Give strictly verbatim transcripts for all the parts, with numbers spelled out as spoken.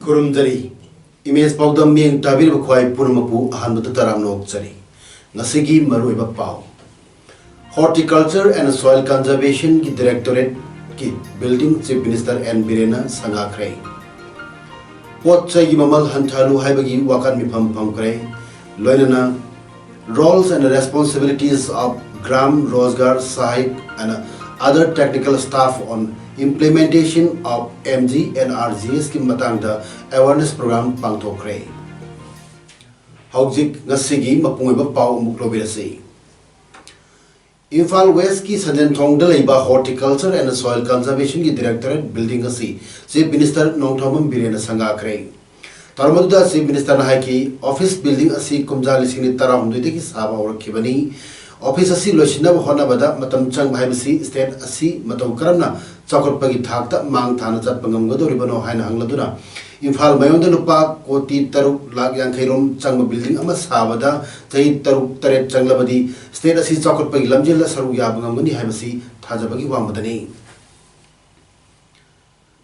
ꯈꯨꯔꯨꯝꯖꯔꯤ꯫ Image ꯄꯥꯎꯗꯝ ꯃꯤꯠꯌꯦꯡ ꯇꯥꯕꯤꯔꯤꯕ ꯈ꯭ꯋꯥꯏ ꯄꯨꯝꯅꯃꯛꯄꯨ ꯑꯍꯥꯟꯕꯗ ꯇꯔꯥꯝꯅ ꯑꯣꯛꯆꯔꯤ꯫ ꯉꯁꯤꯒꯤ ꯃꯔꯨꯑꯣꯏꯕ ꯄꯥꯎ꯫ Horticulture and Soil Conservation ꯒꯤ Directorate ꯀꯤ Building Chief Minister ꯑꯦꯟ ꯕꯤꯔꯦꯟꯅ ꯁꯪꯒꯥꯈ꯭ꯔꯦ꯫ ꯄꯣꯠ ꯆꯩꯒꯤ ꯃꯃꯜ ꯍꯟꯊꯍꯜꯂꯨ ꯍꯥꯏꯕꯒꯤ ꯋꯥꯀꯠ ꯃꯤꯐꯝ ꯐꯝꯈ꯭ꯔꯦ꯫ ꯂꯣꯏꯅꯅ Roles and Responsibilities of Gram Rozgar Sahayik and Other Technical Staff on Implementation of M G N R G S ꯀꯤ ꯃꯇꯥꯡꯗ awareness program ꯄꯥꯡꯊꯣꯛꯈ꯭ꯔꯦ꯫ ꯍꯧꯖꯤꯛ ꯉꯁꯤꯒꯤ ꯃꯄꯨꯡ ꯑꯣꯏꯕ ꯄꯥꯎ ꯑꯃꯨꯛ ꯂꯧꯕꯤꯔꯁꯤ꯫ ꯏꯝꯐꯥꯜ ꯋꯦꯁꯀꯤ ꯁꯟꯖꯦꯟꯊꯣꯡꯗ ꯂꯩꯕ Horticulture and Soil Conservation ꯒꯤ Directorate Building ꯑꯁꯤ Chief Minister ꯅꯣꯡꯊꯣꯝꯕꯝ ꯕꯤꯔꯦꯟꯅ ꯁꯪꯒꯥꯈ꯭ꯔꯦ꯫ ꯊꯧꯔꯝ ꯑꯗꯨꯗ Chief Minister ꯅ ꯍꯥꯏꯈꯤ, office building ꯑꯁꯤ ꯀꯨꯝꯖꯥ ꯂꯤꯁꯤꯡ ꯑꯅꯤ ꯇꯔꯥꯍꯨꯝꯗꯣꯏꯗꯒꯤ ꯁꯥꯕ ꯍꯧꯔꯛꯈꯤꯕꯅꯤ꯫ Office ꯑꯁꯤ ꯂꯣꯏꯁꯤꯟꯅꯕ ꯍꯣꯠꯅꯕꯗ ꯃꯇꯝ ꯆꯪꯕ ꯍꯥꯏꯕꯁꯤ state ꯑꯁꯤ ꯃꯇꯧ ꯀꯔꯝꯅ ꯆꯥꯎꯈꯠꯄꯒꯤ ꯊꯥꯛꯇ ꯃꯥꯡ ꯊꯥꯅ ꯆꯠꯄ ꯉꯝꯒꯗꯧꯔꯤꯕꯅꯣ ꯍꯥꯏꯅ ꯍꯪꯂꯗꯨꯅ, ꯏꯝꯐꯥꯜ ꯃꯌꯣꯟꯗ ꯂꯨꯄꯥ ꯀꯣꯇꯤ ꯇꯔꯨꯛ ꯂꯥꯈ ꯌꯥꯡꯈꯩ ꯔꯣꯝ ꯆꯪꯕ building ꯑꯃ ꯁꯥꯕꯗ ꯆꯍꯤ ꯇꯔꯨꯛ ꯇꯔꯦꯠ ꯆꯪꯂꯕꯗꯤ state ꯑꯁꯤ ꯆꯥꯎꯈꯠꯄꯒꯤ ꯂꯝꯖꯦꯜꯗ ꯁꯔꯨꯛ ꯌꯥꯕ ꯉꯝꯒꯅꯤ ꯍꯥꯏꯕꯁꯤ ꯊꯥꯖꯕꯒꯤ ꯋꯥꯡꯃꯗꯅꯤ꯫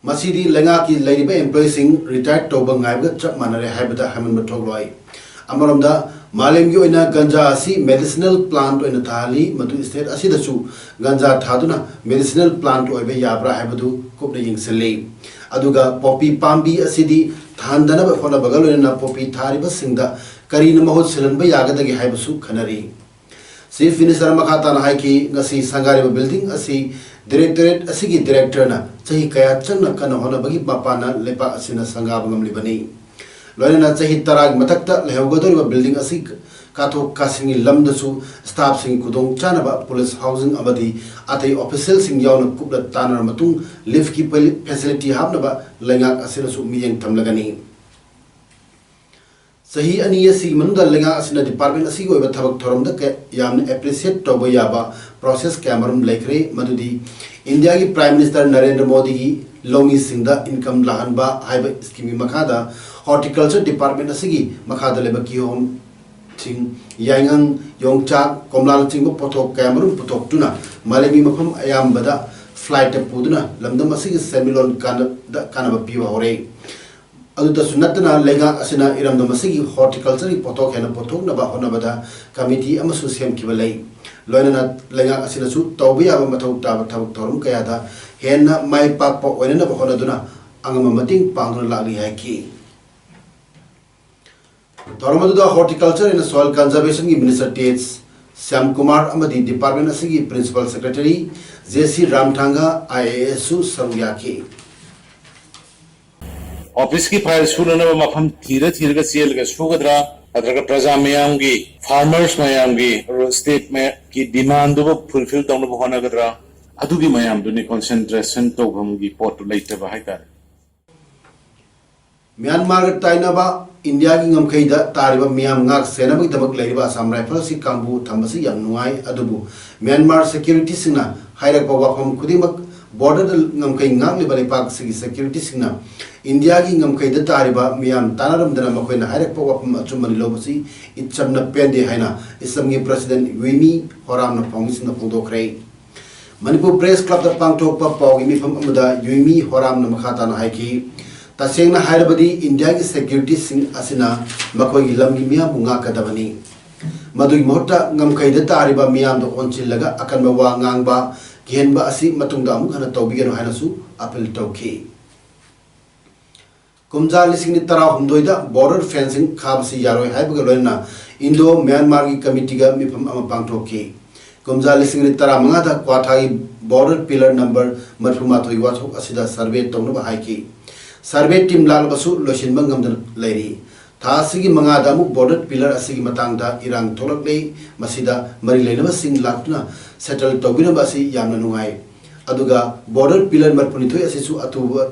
ꯃꯁꯤꯗꯤ ꯂꯩꯉꯥꯛꯀꯤ ꯂꯩꯔꯤꯕ employee ꯁꯤꯡ retire ꯇꯧꯕ ꯉꯥꯏꯕꯒ ꯆꯞ ꯃꯥꯟꯅꯔꯦ ꯍꯥꯏꯕꯗ ꯍꯥꯏꯃꯟꯕ ꯊꯣꯛꯂꯣꯏ꯫ ꯑꯃꯔꯣꯝꯗ, ꯃꯥꯂꯦꯝꯒꯤ ꯑꯣꯏꯅ ꯒꯟꯖꯥ ꯑꯁꯤ medicinal plant ꯑꯣꯏꯅ ꯊꯥꯍꯜꯂꯤ, ꯃꯗꯨ state ꯑꯁꯤꯗꯁꯨ ꯒꯟꯖꯥ ꯊꯥꯗꯨꯅ medicinal plant ꯑꯣꯏꯕ ꯌꯥꯕ꯭ꯔꯥ ꯍꯥꯏꯕꯗꯨ ꯀꯨꯞꯅ ꯌꯦꯡꯁꯤꯜꯂꯤ꯫ ꯑꯗꯨꯒ poppy ꯄꯥꯝꯕꯤ ꯑꯁꯤꯗꯤ ꯊꯥꯍꯟꯗꯅꯕ ꯍꯣꯠꯅꯕꯒ ꯂꯣꯏꯅꯅ poppy ꯊꯥꯔꯤꯕꯁꯤꯡꯗ ꯀꯔꯤꯅ ꯃꯍꯨꯠ ꯁꯤꯜꯍꯟꯕ ꯌꯥꯒꯗꯒꯦ ꯍꯥꯏꯕꯁꯨ ꯈꯟꯅꯔꯤ꯫ Chief Minister ꯃꯈꯥ ꯇꯥꯅ ꯍꯥꯏꯈꯤ, ꯉꯁꯤ ꯁꯪꯒꯥꯔꯤꯕ building ꯑꯁꯤ Directorate ꯑꯁꯤꯒꯤ Director ꯅ ꯆꯍꯤ ꯀꯌꯥ ꯆꯪꯅ ꯀꯟꯅ ꯍꯣꯠꯅꯕꯒꯤ ꯃꯄꯥꯟꯅ ꯂꯩꯄꯥꯛ ꯑꯁꯤꯅ ꯁꯪꯒꯥꯕ ꯉꯝꯂꯤꯕꯅꯤ꯫ ꯂꯣꯏꯅꯅ ꯆꯍꯤ ꯇꯔꯥꯒꯤ ꯃꯊꯛꯇ ꯂꯩꯍꯧꯒꯗꯧꯔꯤꯕ building ꯑꯁꯤ ꯀꯥꯊꯣꯛ ꯀꯥꯁꯤꯟꯒꯤ ꯂꯝꯗꯁꯨ staff ꯁꯤꯡꯒꯤ ꯈꯨꯗꯣꯡꯆꯥꯅꯕ, police housing ꯑꯃꯗꯤ ꯑꯇꯩ official ꯁꯤꯡ ꯌꯥꯎꯅ ꯀꯨꯞꯅ ꯇꯥꯟꯅꯔꯕ ꯃꯇꯨꯡ lift ꯀꯤ facility ꯍꯥꯞꯅꯕ ꯂꯩꯉꯥꯛ ꯑꯁꯤꯅꯁꯨ ꯃꯤꯠꯌꯦꯡ ꯊꯝꯂꯒꯅꯤ꯫ ꯆꯍꯤ ꯑꯅꯤ ꯑꯁꯤꯒꯤ ꯃꯅꯨꯡꯗ ꯂꯩꯉꯥꯛ ꯑꯁꯤꯅ department ꯑꯁꯤꯒꯤ ꯑꯣꯏꯕ ꯊꯕꯛ ꯊꯧꯔꯝꯗ ꯀꯌꯥ-, ꯌꯥꯝꯅ appreciate ꯇꯧꯕ ꯌꯥꯕ process ꯀꯌꯥꯃꯔꯨꯝ ꯂꯩꯈ꯭ꯔꯦ, ꯃꯗꯨꯗꯤ ꯏꯟꯗꯤꯌꯥꯒꯤ Prime Minister ꯅꯔꯦꯟꯗ꯭ꯔ ꯃꯣꯗꯤꯒꯤ ꯂꯧꯃꯤꯁꯤꯡꯗ income ꯂꯥꯛꯍꯟꯕ ꯍꯥꯏꯕ schemeꯀꯤ ꯃꯈꯥꯗ horticulture department ꯑꯁꯤꯒꯤ ꯃꯈꯥꯗ ꯂꯩꯕ ꯀꯤꯍꯣꯝꯁꯤꯡ, ꯌꯥꯏꯉꯪ, ꯌꯣꯡꯆꯥꯛ, ꯀꯣꯝꯂꯥꯅꯆꯤꯡꯕ ꯄꯣꯠꯊꯣꯛ ꯀꯌꯥꯃꯔꯨꯝ ꯄꯨꯊꯣꯛꯇꯨꯅ ꯃꯥꯂꯦꯝꯒꯤ ꯃꯐꯝ ꯑꯌꯥꯝꯕꯗ flightꯇ ꯄꯨꯗꯨꯅ ꯂꯝꯗꯝ ꯑꯁꯤꯒꯤ ꯁꯦꯟꯃꯤꯠꯂꯣꯟ ꯀꯥꯟꯅ-, ꯗ ꯀꯥꯟꯅꯕ ꯄꯤꯕ ꯍꯧꯔꯦ꯫ ꯑꯗꯨꯇꯁꯨ ꯅꯠꯇꯅ, ꯂꯩꯉꯥꯛ ꯑꯁꯤꯅ ꯏꯔꯝꯗꯝ ꯑꯁꯤꯒꯤ horticultureꯒꯤ ꯄꯣꯠꯊꯣꯛ ꯍꯦꯟꯅ ꯄꯨꯊꯣꯛꯅꯕ ꯍꯣꯠꯅꯕꯗ committee ꯑꯃꯁꯨ ꯁꯦꯝꯈꯤꯕ ꯂꯩ꯫ ꯂꯣꯏꯅꯅ ꯂꯩꯉꯥꯛ ꯑꯁꯤꯅꯁꯨ ꯇꯧꯕ ꯌꯥꯕ ꯃꯊꯧ ꯇꯥꯕ ꯊꯕꯛ ꯊꯧꯔꯝ ꯀꯌꯥꯗ ꯍꯦꯟꯅ ꯃꯥꯏ ꯄꯥꯛꯄ ꯑꯣꯏꯅꯅꯕ ꯍꯣꯠꯅꯗꯨꯅ ꯑꯉꯝꯕ ꯃꯇꯦꯡ ꯄꯥꯡꯗꯨꯅ ꯂꯥꯛꯂꯤ ꯍꯥꯏꯈꯤ꯫ ꯊꯧꯔꯝ ꯑꯗꯨꯗ Horticulture and Soil Conservationꯒꯤ Minister ꯇꯦꯖ Shyamkumar ꯑꯃꯗꯤ department ꯑꯁꯤꯒꯤ Principal Secretary ꯖꯦ ꯁꯤ ꯔꯥꯝꯊꯥꯡꯒ, ꯑꯥꯏ ꯑꯦ ꯑꯦꯁꯁꯨ ꯁꯔꯨꯛ ꯌꯥꯈꯤ꯫ ꯑꯣꯐꯤꯁꯀꯤ ꯐꯥꯏꯜ ꯁꯨꯅꯅꯕ ꯃꯐꯝ ꯊꯤꯔ ꯊꯤꯔꯒ ꯆꯦꯜꯂꯒ ꯁꯨꯒꯗ꯭ꯔꯥ, ꯅꯠꯇ꯭ꯔꯒ ꯄ꯭ꯔꯖꯥ ꯃꯌꯥꯝꯒꯤ, farmers ꯃꯌꯥꯝꯒꯤ, stateꯀꯤ demandꯗꯨꯕꯨ fulfil ꯇꯧꯅꯕ ꯍꯣꯠꯅꯒꯗ꯭ꯔꯥ? ꯑꯗꯨꯒꯤ ꯃꯌꯥꯝꯗꯨꯅꯤ concentration ꯇꯧꯐꯝꯒꯤ ꯄꯣꯠꯇꯨ ꯂꯩꯇꯕ ꯍꯥꯏꯇꯥꯔꯦ꯫ ꯃ꯭ꯌꯥꯟꯃꯥꯔꯒ ꯇꯥꯏꯅꯕ ꯏꯟꯗꯤꯌꯥꯒꯤ ꯉꯝꯈꯩꯗ ꯇꯥꯔꯤꯕ ꯃꯤꯌꯥꯝ ꯉꯥꯛ ꯁꯦꯟꯅꯕꯒꯤꯗꯃꯛ ꯂꯩꯔꯤꯕ ꯑꯁꯥꯝ ꯔꯥꯏꯐꯜꯁꯀꯤ ꯀꯥꯡꯕꯨ ꯊꯝꯕꯁꯤ ꯌꯥꯝ ꯅꯨꯡꯉꯥꯏ, ꯑꯗꯨꯕꯨ ꯃ꯭ꯌꯥꯟꯃꯥꯔ securityꯁꯤꯡꯅ ꯍꯥꯏꯔꯛꯄ ꯋꯥꯐꯝ ꯈꯨꯗꯤꯡꯃꯛ, borderꯗ ꯉꯝꯈꯩ ꯉꯥꯛꯂꯤꯕ ꯂꯩꯄꯥꯛꯁꯤꯒꯤ securityꯁꯤꯡꯅ ꯏꯟꯗꯤꯌꯥꯒꯤ ꯉꯝꯈꯩꯗ ꯇꯥꯔꯤꯕ ꯃꯤꯌꯥꯝ ꯇꯥꯟꯅꯔꯝꯗꯅ ꯃꯈꯣꯏꯅ ꯍꯥꯏꯔꯛꯄ ꯋꯥꯐꯝ ꯑꯆꯨꯝꯕꯅꯤ ꯂꯧꯕꯁꯤ ꯏꯆꯝꯅ ꯄꯦꯟꯗꯦ ꯍꯥꯏꯅ ꯏꯁꯂꯝꯒꯤ President ꯌꯨꯏꯃꯤ ꯍꯣꯔꯥꯝꯅ ꯐꯣꯡꯉꯤꯁꯤꯡꯅ ꯐꯣꯡꯗꯣꯛꯈ꯭ꯔꯦ꯫ ꯃꯅꯤꯄꯨꯔ Press Clubꯇ ꯄꯥꯡꯊꯣꯛꯄ ꯄꯥꯎꯒꯤ ꯃꯤꯐꯝ ꯑꯃꯗ ꯌꯨꯏꯃꯤ ꯍꯣꯔꯥꯝꯅ ꯃꯈꯥ ꯇꯥꯅ ꯍꯥꯏꯈꯤ, "ꯇꯁꯦꯡꯅ ꯍꯥꯏꯔꯕꯗꯤ ꯏꯟꯗꯤꯌꯥꯒꯤ securityꯁꯤꯡ ꯑꯁꯤꯅ ꯃꯈꯣꯏꯒꯤ ꯂꯝꯒꯤ ꯃꯤꯌꯥꯝꯕꯨ ꯉꯥꯛꯀꯗꯕꯅꯤ꯫ ꯃꯗꯨꯒꯤ ꯃꯍꯨꯠꯇ ꯉꯝꯈꯩꯗ ꯇꯥꯔꯤꯕ ꯃꯤꯌꯥꯝꯗ ꯑꯣꯟꯁꯤꯜꯂꯒ ꯑꯀꯟꯕ ꯋꯥ ꯉꯥꯡꯕ, ꯀꯤꯍꯟꯕ ꯑꯁꯤ ꯃꯇꯨꯡꯗ ꯑꯃꯨꯛ ꯍꯟꯅ ꯇꯧꯕꯤꯒꯅꯨ" ꯍꯥꯏꯅꯁꯨ appeal ꯇꯧꯈꯤ꯫ ꯀꯨꯝꯖꯥ ꯂꯤꯁꯤꯡ ꯑꯅꯤ ꯇꯔꯥꯍꯨꯝꯗꯣꯏꯗ border fencing ꯈꯥꯕꯁꯤ ꯌꯥꯔꯣꯏ ꯍꯥꯏꯕꯒ ꯂꯣꯏꯅꯅ Indo Myanmarꯒꯤ committeeꯒ ꯃꯤꯐꯝ ꯑꯃ ꯄꯥꯡꯊꯣꯛꯈꯤ꯫ ꯀꯨꯝꯖꯥ ꯂꯤꯁꯤꯡ ꯑꯅꯤ ꯇꯔꯥꯃꯉꯥꯗ ꯀ꯭ꯋꯥꯊꯥꯒꯤ border pillar number ꯃꯔꯤꯐꯨꯃꯥꯊꯣꯏ ꯋꯥꯊꯣꯛ ꯑꯁꯤꯗ survey ꯇꯧꯅꯕ ꯍꯥꯏꯈꯤ꯫ Survey team ꯂꯥꯛꯂꯕꯁꯨ ꯂꯣꯏꯁꯤꯟꯕ ꯉꯝꯗꯅ ꯂꯩꯔꯤ꯫ ꯊꯥ ꯑꯁꯤꯒꯤ ꯃꯉꯥꯗ ꯑꯃꯨꯛ border pillar ꯑꯁꯤꯒꯤ ꯃꯇꯥꯡꯗ ꯏꯔꯥꯡ ꯊꯣꯛꯂꯛꯂꯦ꯫ ꯃꯁꯤꯗ ꯃꯔꯤ ꯂꯩꯅꯕꯁꯤꯡ ꯂꯥꯛꯇꯨꯅ settle ꯇꯧꯕꯤꯅꯕ ꯑꯁꯤ ꯌꯥꯝꯅ ꯅꯨꯡꯉꯥꯏ꯫ ꯑꯗꯨꯒ border pillar ꯃꯔꯤꯐꯨꯅꯤꯊꯣꯏ ꯑꯁꯤꯁꯨ ꯑꯊꯨꯕ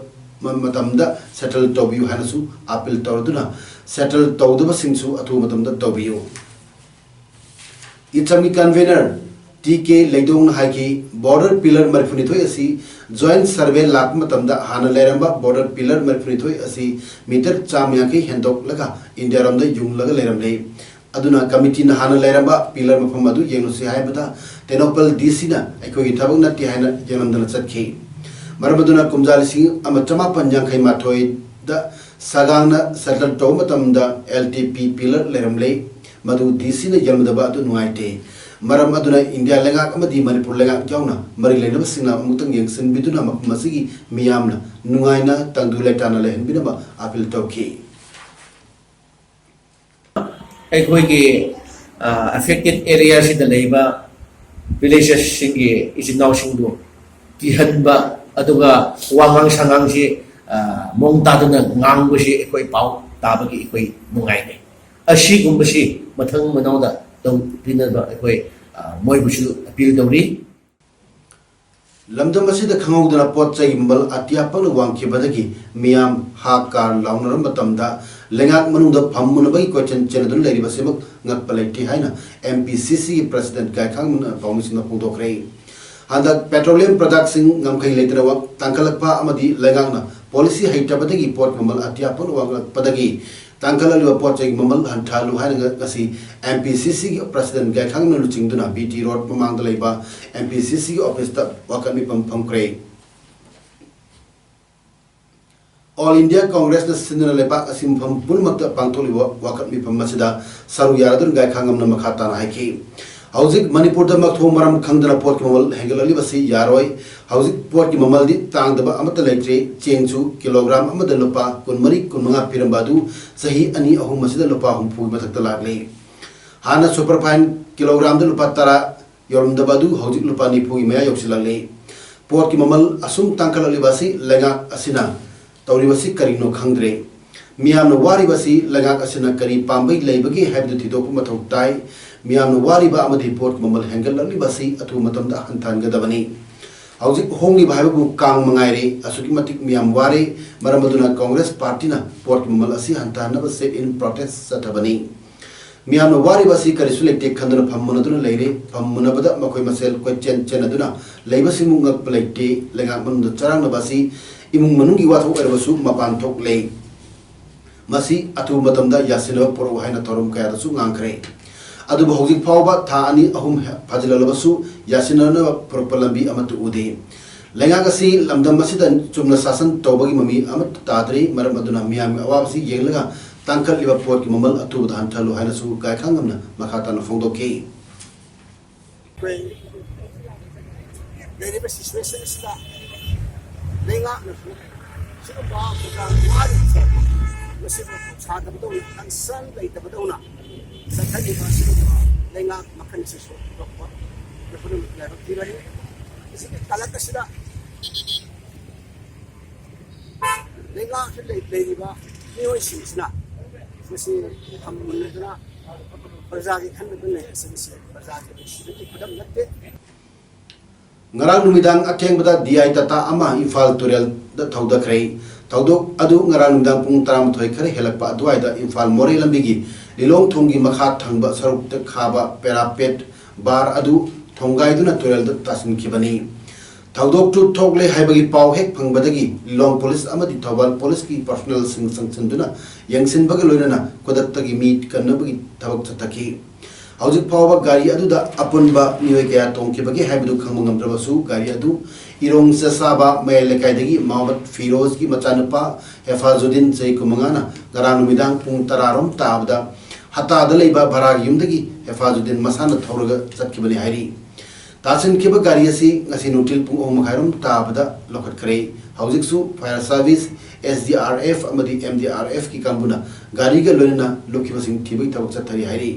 ꯃꯇꯝꯗ ꯁꯦꯇꯜ ꯇꯧꯕꯤꯌꯨ ꯍꯥꯏꯅꯁꯨ ꯑꯥꯄꯤꯜ ꯇꯧꯔꯗꯨꯅ, ꯁꯦꯇꯜ ꯇꯧꯗꯕꯁꯤꯡꯁꯨ ꯑꯊꯨꯕ ꯃꯇꯝꯗ ꯇꯧꯕꯤꯌꯨ꯫ ꯏꯆꯝꯒꯤ ꯀꯟꯚꯦꯅꯔ ꯇꯤ ꯀꯦ ꯂꯩꯗꯣꯡꯅ ꯍꯥꯏꯈꯤ, ꯕꯣꯔꯗꯔ ꯄꯤꯂꯔ ꯃꯔꯤꯐꯨꯅꯤꯊꯣꯏ ꯑꯁꯤ ꯖꯣꯏꯟꯠ ꯁꯔꯚꯦ ꯂꯥꯛꯄ ꯃꯇꯝꯗ ꯍꯥꯟꯅ ꯂꯩꯔꯝꯕ ꯕꯣꯔꯗꯔ ꯄꯤꯂꯔ ꯃꯔꯤꯐꯨꯅꯤꯊꯣꯏ ꯑꯁꯤ ꯃꯤꯇꯔ ꯆꯥꯝꯃ ꯌꯥꯡꯈꯩ ꯍꯦꯟꯗꯣꯛꯂꯒ ꯏꯟꯗꯤꯌꯥꯔꯣꯝꯗ ꯌꯨꯡꯂꯒ ꯂꯩꯔꯝꯂꯦ꯫ ꯑꯗꯨꯅ ꯀꯃꯤꯇꯤꯅ ꯍꯥꯟꯅ ꯂꯩꯔꯝꯕ ꯄꯤꯂꯔ ꯃꯐꯝ ꯑꯗꯨ ꯌꯦꯡꯂꯨꯁꯤ ꯍꯥꯏꯕꯗ ꯇꯦꯡꯅꯧꯄꯜ ꯗꯤ ꯁꯤꯅ ꯑꯩꯈꯣꯏꯒꯤ ꯊꯕꯛ ꯅꯠꯇꯦ ꯍꯥꯏꯅ ꯌꯦꯡꯂꯝꯗꯅ ꯆꯠꯈꯤ꯫ ꯃꯔꯝ ꯑꯗꯨꯅ ꯀꯨꯝꯖꯥ ꯂꯤꯁꯤꯡ ꯑꯃ ꯆꯃꯥꯄꯟ ꯌꯥꯡꯈꯩ ꯃꯥꯊꯣꯏꯗ ꯁꯒꯥꯡꯅ ꯁꯦꯇꯜ ꯇꯧꯕ ꯃꯇꯝꯗ ꯑꯦꯜ ꯇꯤ ꯄꯤ ꯄꯤꯂꯔ ꯂꯩꯔꯝꯂꯦ꯫ ꯃꯗꯨ ꯗꯤ ꯁꯤꯅ ꯌꯦꯡꯂꯝꯗꯕ ꯑꯗꯨ ꯅꯨꯡꯉꯥꯏꯇꯦ꯫ ꯃꯔꯝ ꯑꯗꯨꯅ ꯏꯟꯗꯤꯌꯥ ꯂꯩꯉꯥꯛ ꯑꯃꯗꯤ ꯃꯅꯤꯄꯨꯔ ꯂꯩꯉꯥꯛ ꯌꯥꯎꯅ ꯃꯔꯤ ꯂꯩꯅꯕꯁꯤꯡꯅ ꯑꯃꯨꯛꯇꯪ ꯌꯦꯡꯁꯤꯟꯕꯤꯗꯨꯅ ꯃꯐꯝ ꯑꯁꯤꯒꯤ ꯃꯤꯌꯥꯝꯅ ꯅꯨꯡꯉꯥꯏꯅ ꯇꯪꯗꯨ ꯂꯩꯇꯥꯅ ꯂꯩꯍꯟꯕꯤꯅꯕ ꯑꯥꯄꯤꯜ ꯇꯧꯈꯤ꯫ ꯑꯩꯈꯣꯏꯒꯤ ꯑꯦꯐꯦꯛꯇꯦꯠ ꯑꯦꯔꯤꯌꯥꯁꯤꯗ ꯂꯩꯕ ꯚꯤꯂꯦꯖꯦꯁꯁꯤꯡꯒꯤ ꯏꯆꯤꯟ ꯏꯅꯥꯎꯁꯤꯡꯕꯨ ꯀꯤꯍꯟꯕ, ꯑꯗꯨꯒ ꯋꯥꯉꯥꯡ ꯁꯉꯥꯡꯁꯤ ꯑ, ꯃꯑꯣꯡ ꯇꯥꯗꯅ ꯉꯥꯡꯕꯁꯤ ꯑꯩꯈꯣꯏ ꯄꯥꯎ ꯇꯥꯕꯒꯤ ꯑꯩꯈꯣꯏ ꯅꯨꯡꯉꯥꯏꯇꯦ꯫ ꯑꯁꯤꯒꯨꯝꯕꯁꯤ ꯃꯊꯪ ꯃꯅꯥꯎꯗ ꯇꯧꯕꯤꯅꯕ ꯑꯩꯈꯣꯏ ꯑ, ꯃꯣꯏꯕꯨꯁꯨ ꯑꯄꯤꯜ ꯇꯧꯔꯤ꯫ ꯂꯝꯗꯝ ꯑꯁꯤꯗ ꯈꯪꯍꯧꯗꯅ ꯄꯣꯠ ꯆꯩꯒꯤ ꯃꯃꯜ ꯑꯇꯤꯌꯥ ꯄꯛꯅ ꯋꯥꯡꯈꯤꯕꯗꯒꯤ ꯃꯤꯌꯥꯝ ꯍꯥ ꯀꯥꯔ ꯂꯥꯎꯅꯔꯕ ꯃꯇꯝꯗ ꯂꯩꯉꯥꯛ ꯃꯅꯨꯡꯗ ꯐꯝꯃꯨꯅꯕꯒꯤ ꯀꯣꯏꯆꯦꯜ ꯆꯦꯟꯅꯗꯨꯅ ꯂꯩꯔꯤꯕꯁꯤꯃꯛ ꯉꯛꯄ ꯂꯩꯇꯦ ꯍꯥꯏꯅ ꯑꯦꯝ ꯄꯤ ꯁꯤ ꯁꯤꯒꯤ ꯄ꯭ꯔꯁꯤꯗꯦꯟꯠ ꯒꯥꯏꯈꯥꯡꯕꯅ ꯄꯥꯎꯃꯤꯁꯤꯡꯗ ꯐꯣꯡꯗꯣꯛꯈ꯭ꯔꯦ꯫ ꯍꯟꯗꯛ ꯄꯦꯇ꯭ꯔꯣꯂꯤꯌꯝ ꯄ꯭ꯔꯗꯛꯁꯤꯡ ꯉꯝꯈꯩ ꯂꯩꯇꯅ ꯋꯥ-, ꯇꯥꯡꯈꯠꯂꯛꯄ ꯑꯃꯗꯤ ꯂꯩꯉꯥꯛꯅ ꯄꯣꯂꯤꯁꯤ ꯍꯩꯇꯕꯗꯒꯤ ꯄꯣꯠ ꯃꯃꯜ ꯑꯇꯤꯌꯥ ꯄꯛꯅ ꯋꯥꯡꯈꯠꯂꯛꯄꯗꯒꯤ ꯇꯥꯡꯈꯠꯂꯛꯂꯤꯕ ꯄꯣꯠ ꯆꯩꯒꯤ ꯃꯃꯜ ꯍꯟꯊꯍꯜꯂꯨ ꯍꯥꯏꯅ ꯉ-, ꯉꯁꯤ ꯑꯦꯝ ꯄꯤ ꯁꯤ ꯁꯤꯒꯤ ꯄ꯭ꯔꯁꯤꯗꯦꯟꯠ ꯒꯥꯏꯈꯥꯡꯅ ꯂꯨꯆꯤꯡꯗꯨꯅ ꯕꯤ ꯇꯤ ꯔꯣꯗ ꯃꯃꯥꯡꯗ ꯂꯩꯕ ꯑꯦꯝ ꯄꯤ ꯁꯤ ꯁꯤꯒꯤ ꯑꯣꯐꯤꯁꯇ ꯋꯥꯀꯠ ꯃꯤꯐꯝ ꯐꯝꯈ꯭ꯔꯦ꯫ ꯑꯣꯜ ꯏꯟꯗꯤꯌꯥ ꯀꯣꯡꯒ꯭ꯔꯦꯁꯅ ꯁꯤꯟꯗꯨꯅ ꯂꯩꯕꯥꯛ ꯑꯁꯤ ꯃꯐꯝ ꯄꯨꯝꯅꯃꯛꯇ ꯄꯥꯡꯊꯣꯛꯂꯤꯕ ꯋꯥꯀꯠ ꯃꯤꯐꯝ ꯑꯁꯤꯗ ꯁꯔꯨꯛ ꯌꯥꯔꯗꯨꯅ ꯒꯥꯏꯈꯥꯡꯉꯝꯅ ꯃꯈꯥ ꯇꯥꯅ ꯍꯥꯏꯈꯤ, ꯍꯧꯖꯤꯛ ꯃꯅꯤꯄꯨꯔꯗ ꯃꯊꯣꯡ ꯃꯔꯝ ꯈꯪꯗꯅ ꯄꯣꯠꯀꯤ ꯃꯃꯜ ꯍꯦꯟꯒꯠꯂꯛꯂꯤꯕꯁꯤ ꯌꯥꯔꯣꯏ꯫ ꯍꯧꯖꯤꯛ ꯄꯣꯠꯀꯤ ꯃꯃꯜꯗꯤ ꯇꯥꯡꯗꯕ ꯑꯃꯠꯇ ꯂꯩꯇ꯭ꯔꯤ꯫ ꯆꯦꯡꯁꯨ ꯀꯤꯂꯣꯒ꯭ꯔꯥꯝ ꯑꯃꯗ ꯂꯨꯄꯥ ꯀꯨꯟꯃꯔꯤ, ꯀꯨꯟꯃꯉꯥ ꯄꯤꯔꯝꯕ ꯑꯗꯨ ꯆꯍꯤ ꯑꯅꯤ ꯑꯍꯨꯝ ꯑꯁꯤꯗ ꯂꯨꯄꯥ ꯍꯨꯝꯐꯨꯒꯤ ꯃꯊꯛꯇ ꯂꯥꯛꯂꯤ꯫ ꯍꯥꯟꯅ ꯁꯨꯄꯔꯐꯥꯏꯟ ꯀꯤꯂꯣꯒ꯭ꯔꯥꯝꯗ ꯂꯨꯄꯥ ꯇꯔꯥ ꯌꯧꯔꯝꯗꯕ ꯑꯗꯨ ꯍꯧꯖꯤꯛ ꯂꯨꯄꯥ ꯅꯤꯐꯨꯒꯤ ꯃꯌꯥ ꯌꯧꯁꯤꯜꯂꯛꯂꯤ꯫ ꯄꯣꯠꯀꯤ ꯃꯃꯜ ꯑꯁꯨꯝ ꯇꯥꯡꯈꯠꯂꯛꯂꯤꯕ ꯑꯁꯤ ꯂꯩꯉꯥꯛ ꯑꯁꯤꯅ ꯇꯧꯔꯤꯕꯁꯤ ꯀꯔꯤꯅꯣ ꯈꯪꯗ꯭ꯔꯦ꯫ ꯃꯤꯌꯥꯝꯅ ꯋꯥꯔꯤꯕ ꯑꯁꯤ ꯂꯩꯉꯥꯛ ꯑꯁꯤꯅ ꯀꯔꯤ ꯄꯥꯝꯕꯩ ꯂꯩꯕꯒꯦ ꯍꯥꯏꯕꯗꯨ ꯊꯤꯗꯣꯛꯄ ꯃꯊꯧ ꯇꯥꯏ꯫ ꯃꯤꯌꯥꯝꯅ ꯋꯥꯔꯤꯕ ꯑꯃꯗꯤ ꯄꯣꯠꯀꯤ ꯃꯃꯜ ꯍꯦꯟꯒꯠꯂꯛꯂꯤꯕ ꯑꯁꯤ ꯑꯊꯨꯕ ꯃꯇꯝꯗ ꯍꯟꯊꯍꯟꯒꯗꯕꯅꯤ꯫ ꯍꯧꯖꯤꯛ ꯍꯣꯡꯂꯤꯕ ꯍꯥꯏꯕꯕꯨ ꯀꯥꯡ ꯃꯉꯥꯏꯔꯦ꯫ ꯑꯁꯨꯛꯀꯤ ꯃꯇꯤꯛ ꯃꯤꯌꯥꯝ ꯋꯥꯔꯦ꯫ ꯃꯔꯝ ꯑꯗꯨꯅ ꯀꯣꯡꯒ꯭ꯔꯦꯁ ꯄꯥꯔꯇꯤꯅ ꯄꯣꯠꯀꯤ ꯃꯃꯜ ꯑꯁꯤ ꯍꯟꯊꯍꯟꯅꯕ sit-in protest ꯆꯠꯊꯕꯅꯤ꯫ ꯃꯤꯌꯥꯝꯅ ꯋꯥꯔꯤꯕ ꯑꯁꯤ ꯀꯔꯤꯁꯨ ꯂꯩꯇꯦ ꯈꯟꯗꯨꯅ ꯐꯝ ꯃꯨꯟꯅꯗꯨꯅ ꯂꯩꯔꯦ꯫ ꯐꯝ ꯃꯨꯟꯅꯕꯗ ꯃꯈꯣꯏ ꯃꯁꯦꯜ ꯀꯣꯏꯆꯦꯟ ꯆꯦꯟꯅꯗꯨꯅ ꯂꯩꯕꯁꯤꯡꯕꯨ ꯉꯛꯄ ꯂꯩꯇꯦ꯫ ꯂꯩꯉꯥꯛ ꯃꯅꯨꯡꯗ ꯆꯔꯥꯡꯅꯕ ꯑꯁꯤ ꯏꯃꯨꯡ ꯃꯅꯨꯡꯒꯤ ꯋꯥꯊꯣꯛ ꯑꯣꯏꯔꯕꯁꯨ ꯃꯄꯥꯟ ꯊꯣꯛꯂꯦ꯫ ꯃꯁꯤ ꯑꯊꯨꯕ ꯃꯇꯝꯗ ꯌꯥꯁꯤꯟꯅꯕ ꯄꯨꯔꯛꯎ ꯍꯥꯏꯅ ꯊꯧꯔꯝ ꯀꯌꯥꯗꯁꯨ ꯉꯥꯡꯈ꯭ꯔꯦ꯫ ꯑꯗꯨꯕꯨ ꯍꯧꯖꯤꯛ ꯐꯥꯎꯕ ꯊꯥ ꯑꯅꯤ ꯑꯍꯨꯝ ꯐꯥꯖꯤꯜꯂꯛꯂꯕꯁꯨ ꯌꯥꯁꯤꯟꯅꯅꯕ ꯄꯨꯔꯛꯄ ꯂꯝꯕꯤ ꯑꯃꯠꯇ ꯎꯗꯦ꯫ ꯂꯩꯉꯥꯛ ꯑꯁꯤ ꯂꯝꯗꯝ ꯑꯁꯤꯗ ꯆꯨꯝꯅ ꯁꯥꯁꯟ ꯇꯧꯕꯒꯤ ꯃꯃꯤ ꯑꯃꯠꯇ ꯇꯥꯗ꯭ꯔꯤ꯫ ꯃꯔꯝ ꯑꯗꯨꯅ ꯃꯤꯌꯥꯝꯒꯤ ꯑꯋꯥꯕꯁꯤ ꯌꯦꯡꯂꯒ ꯇꯥꯡꯈꯠꯂꯤꯕ ꯄꯣꯠꯀꯤ ꯃꯃꯜ ꯑꯊꯨꯕꯗ ꯍꯟꯊꯍꯜꯂꯨ ꯍꯥꯏꯅꯁꯨ ꯀꯥꯏꯈꯥ ꯉꯝꯅ ꯃꯈꯥ ꯇꯥꯅ ꯐꯣꯡꯗꯣꯛꯈꯤ꯫ ꯑꯩꯈꯣꯏ ꯂꯩꯔꯤꯕ situation ꯑꯁꯤꯗ ꯂꯩꯉꯥꯛꯅꯁꯨ ꯁꯤꯒꯨꯝꯕ ꯄ꯭ꯔꯣꯒ꯭ꯔꯥꯝ ꯋꯥꯔꯤꯕꯁꯦ ꯃꯁꯤꯕꯨ ꯁꯥꯗꯕꯗꯧꯅ, concern ꯂꯩꯇꯕꯗꯧꯅ ꯆꯠꯊꯔꯤꯕ ꯑꯁꯤꯒꯨꯝꯕ ꯂꯩꯉꯥꯛ ꯃꯈꯜꯁꯤꯁꯨ ꯑꯇꯣꯞꯄ ꯂꯥꯏꯕꯛ ꯊꯤꯕꯅꯤ꯫ ꯃꯁꯤꯒꯤ ꯀꯂꯛ ꯑꯁꯤꯗ ꯂꯩꯉꯥꯛꯇ ꯂꯩ-, ꯂꯩꯔꯤꯕ ꯃꯤꯑꯣꯏꯁꯤꯡꯁꯤꯅ ꯃꯁꯤ ꯐꯝ ꯃꯨꯟꯅꯗꯨꯅ ꯄ꯭ꯔꯖꯥꯒꯤ ꯈꯟꯕꯗ ꯂꯩ꯫ ꯑꯁꯤꯒꯤꯁꯦ ꯄ꯭ꯔꯖꯥꯒꯤ ꯅꯨꯡꯁꯤꯕꯒꯤ ꯈꯨꯗꯝ ꯅꯠꯇꯦ꯫ ꯉꯔꯥꯡ ꯅꯨꯃꯤꯗꯥꯡ ꯑꯊꯦꯡꯕꯗ D I Tata ꯑꯃ ꯏꯝꯐꯥꯜ ꯇꯨꯔꯦꯜꯗ ꯊꯧꯗꯈ꯭ꯔꯦ꯫ ꯊꯧꯗꯣꯛ ꯑꯗꯨ ꯉꯔꯥꯡ ꯅꯨꯃꯤꯗꯥꯡ ꯄꯨꯡ ꯇꯔꯥꯃꯥꯊꯣꯏ ꯈꯔ ꯍꯦꯜꯂꯛꯄ ꯑꯗꯨꯋꯥꯏꯗ ꯏꯝꯐꯥꯜ ꯃꯣꯔꯦ ꯂꯝꯕꯤꯒꯤ ꯂꯤꯂꯣꯡ ꯊꯣꯡꯒꯤ ꯃꯈꯥ ꯊꯪꯕ ꯁꯔꯨꯛꯇ ꯈꯥꯕ parapet bar ꯑꯗꯨ ꯊꯣꯡꯒꯥꯏꯗꯨꯅ ꯇꯨꯔꯦꯜꯗ ꯇꯥꯁꯤꯟꯈꯤꯕꯅꯤ꯫ ꯊꯧꯗꯣꯛꯇꯨ ꯊꯣꯛꯂꯦ ꯍꯥꯏꯕꯒꯤ ꯄꯥꯎ ꯍꯦꯛ ꯐꯪꯕꯗꯒꯤ ꯂꯤꯂꯣꯡ ꯄꯨꯂꯤꯁ ꯑꯃꯗꯤ ꯊꯧꯕꯥꯜ ꯄꯨꯂꯤꯁꯀꯤ personnelꯁꯤꯡ ꯆꯪꯁꯤꯟꯗꯨꯅ ꯌꯦꯡꯁꯤꯟꯕꯒ ꯂꯣꯏꯅꯅ ꯈꯨꯗꯛꯇꯒꯤ ꯃꯤ ꯀꯟꯅꯕꯒꯤ ꯊꯕꯛ ꯆꯠꯊꯈꯤ꯫ ꯍꯧꯖꯤꯛ ꯐꯥꯎꯕ ꯒꯥꯔꯤ ꯑꯗꯨꯗ ꯑꯄꯨꯟꯕ ꯃꯤꯑꯣꯏ ꯀꯌꯥ ꯇꯣꯡꯈꯤꯕꯒꯦ ꯍꯥꯏꯕꯗꯨ ꯈꯪꯕ ꯉꯝꯗ꯭ꯔꯕꯁꯨ, ꯒꯥꯔꯤ ꯑꯗꯨ ꯏꯔꯣꯡ ꯆꯦꯁꯥꯕ ꯃꯌꯥꯏ ꯂꯩꯀꯥꯏꯗꯒꯤ ꯃꯣꯍꯝꯃꯗ ꯐꯤꯔꯣꯖꯒꯤ ꯃꯆꯥꯅꯨꯄꯥ ꯍꯦꯐꯥꯖꯨꯗꯤꯟ, ꯆꯍꯤ ꯀꯨꯟꯃꯉꯥꯅ, ꯉꯔꯥꯡ ꯅꯨꯃꯤꯗꯥꯡ ꯄꯨꯡ ꯇꯔꯥꯔꯣꯝ ꯇꯥꯕꯗ ꯍꯇꯥꯗ ꯂꯩꯕ ꯚꯔꯥꯒꯤ ꯌꯨꯝꯗꯒꯤ ꯍꯦꯐꯥꯖꯨꯗꯤꯟ ꯃꯁꯥꯅ ꯊꯧꯔꯒ ꯆꯠꯈꯤꯕꯅꯤ ꯍꯥꯏꯔꯤ꯫ ꯇꯥꯁꯤꯟꯈꯤꯕ ꯒꯥꯔꯤ ꯑꯁꯤ ꯉꯁꯤ ꯅꯨꯡꯊꯤꯜ ꯄꯨꯡ ꯑꯍꯨꯝ ꯃꯈꯥꯏꯔꯣꯝ ꯇꯥꯕꯗ ꯂꯧꯈꯠꯈ꯭ꯔꯦ꯫ ꯍꯧꯖꯤꯛꯁꯨ fire service, S D R F ꯑꯃꯗꯤ M D R Fꯀꯤ ꯀꯥꯡꯕꯨꯅ ꯒꯥꯔꯤꯒ ꯂꯣꯏꯅꯅ ꯂꯨꯞꯈꯤꯕꯁꯤꯡ ꯊꯤꯕꯒꯤ ꯊꯕꯛ ꯆꯠꯊꯔꯤ ꯍꯥꯏꯔꯤ꯫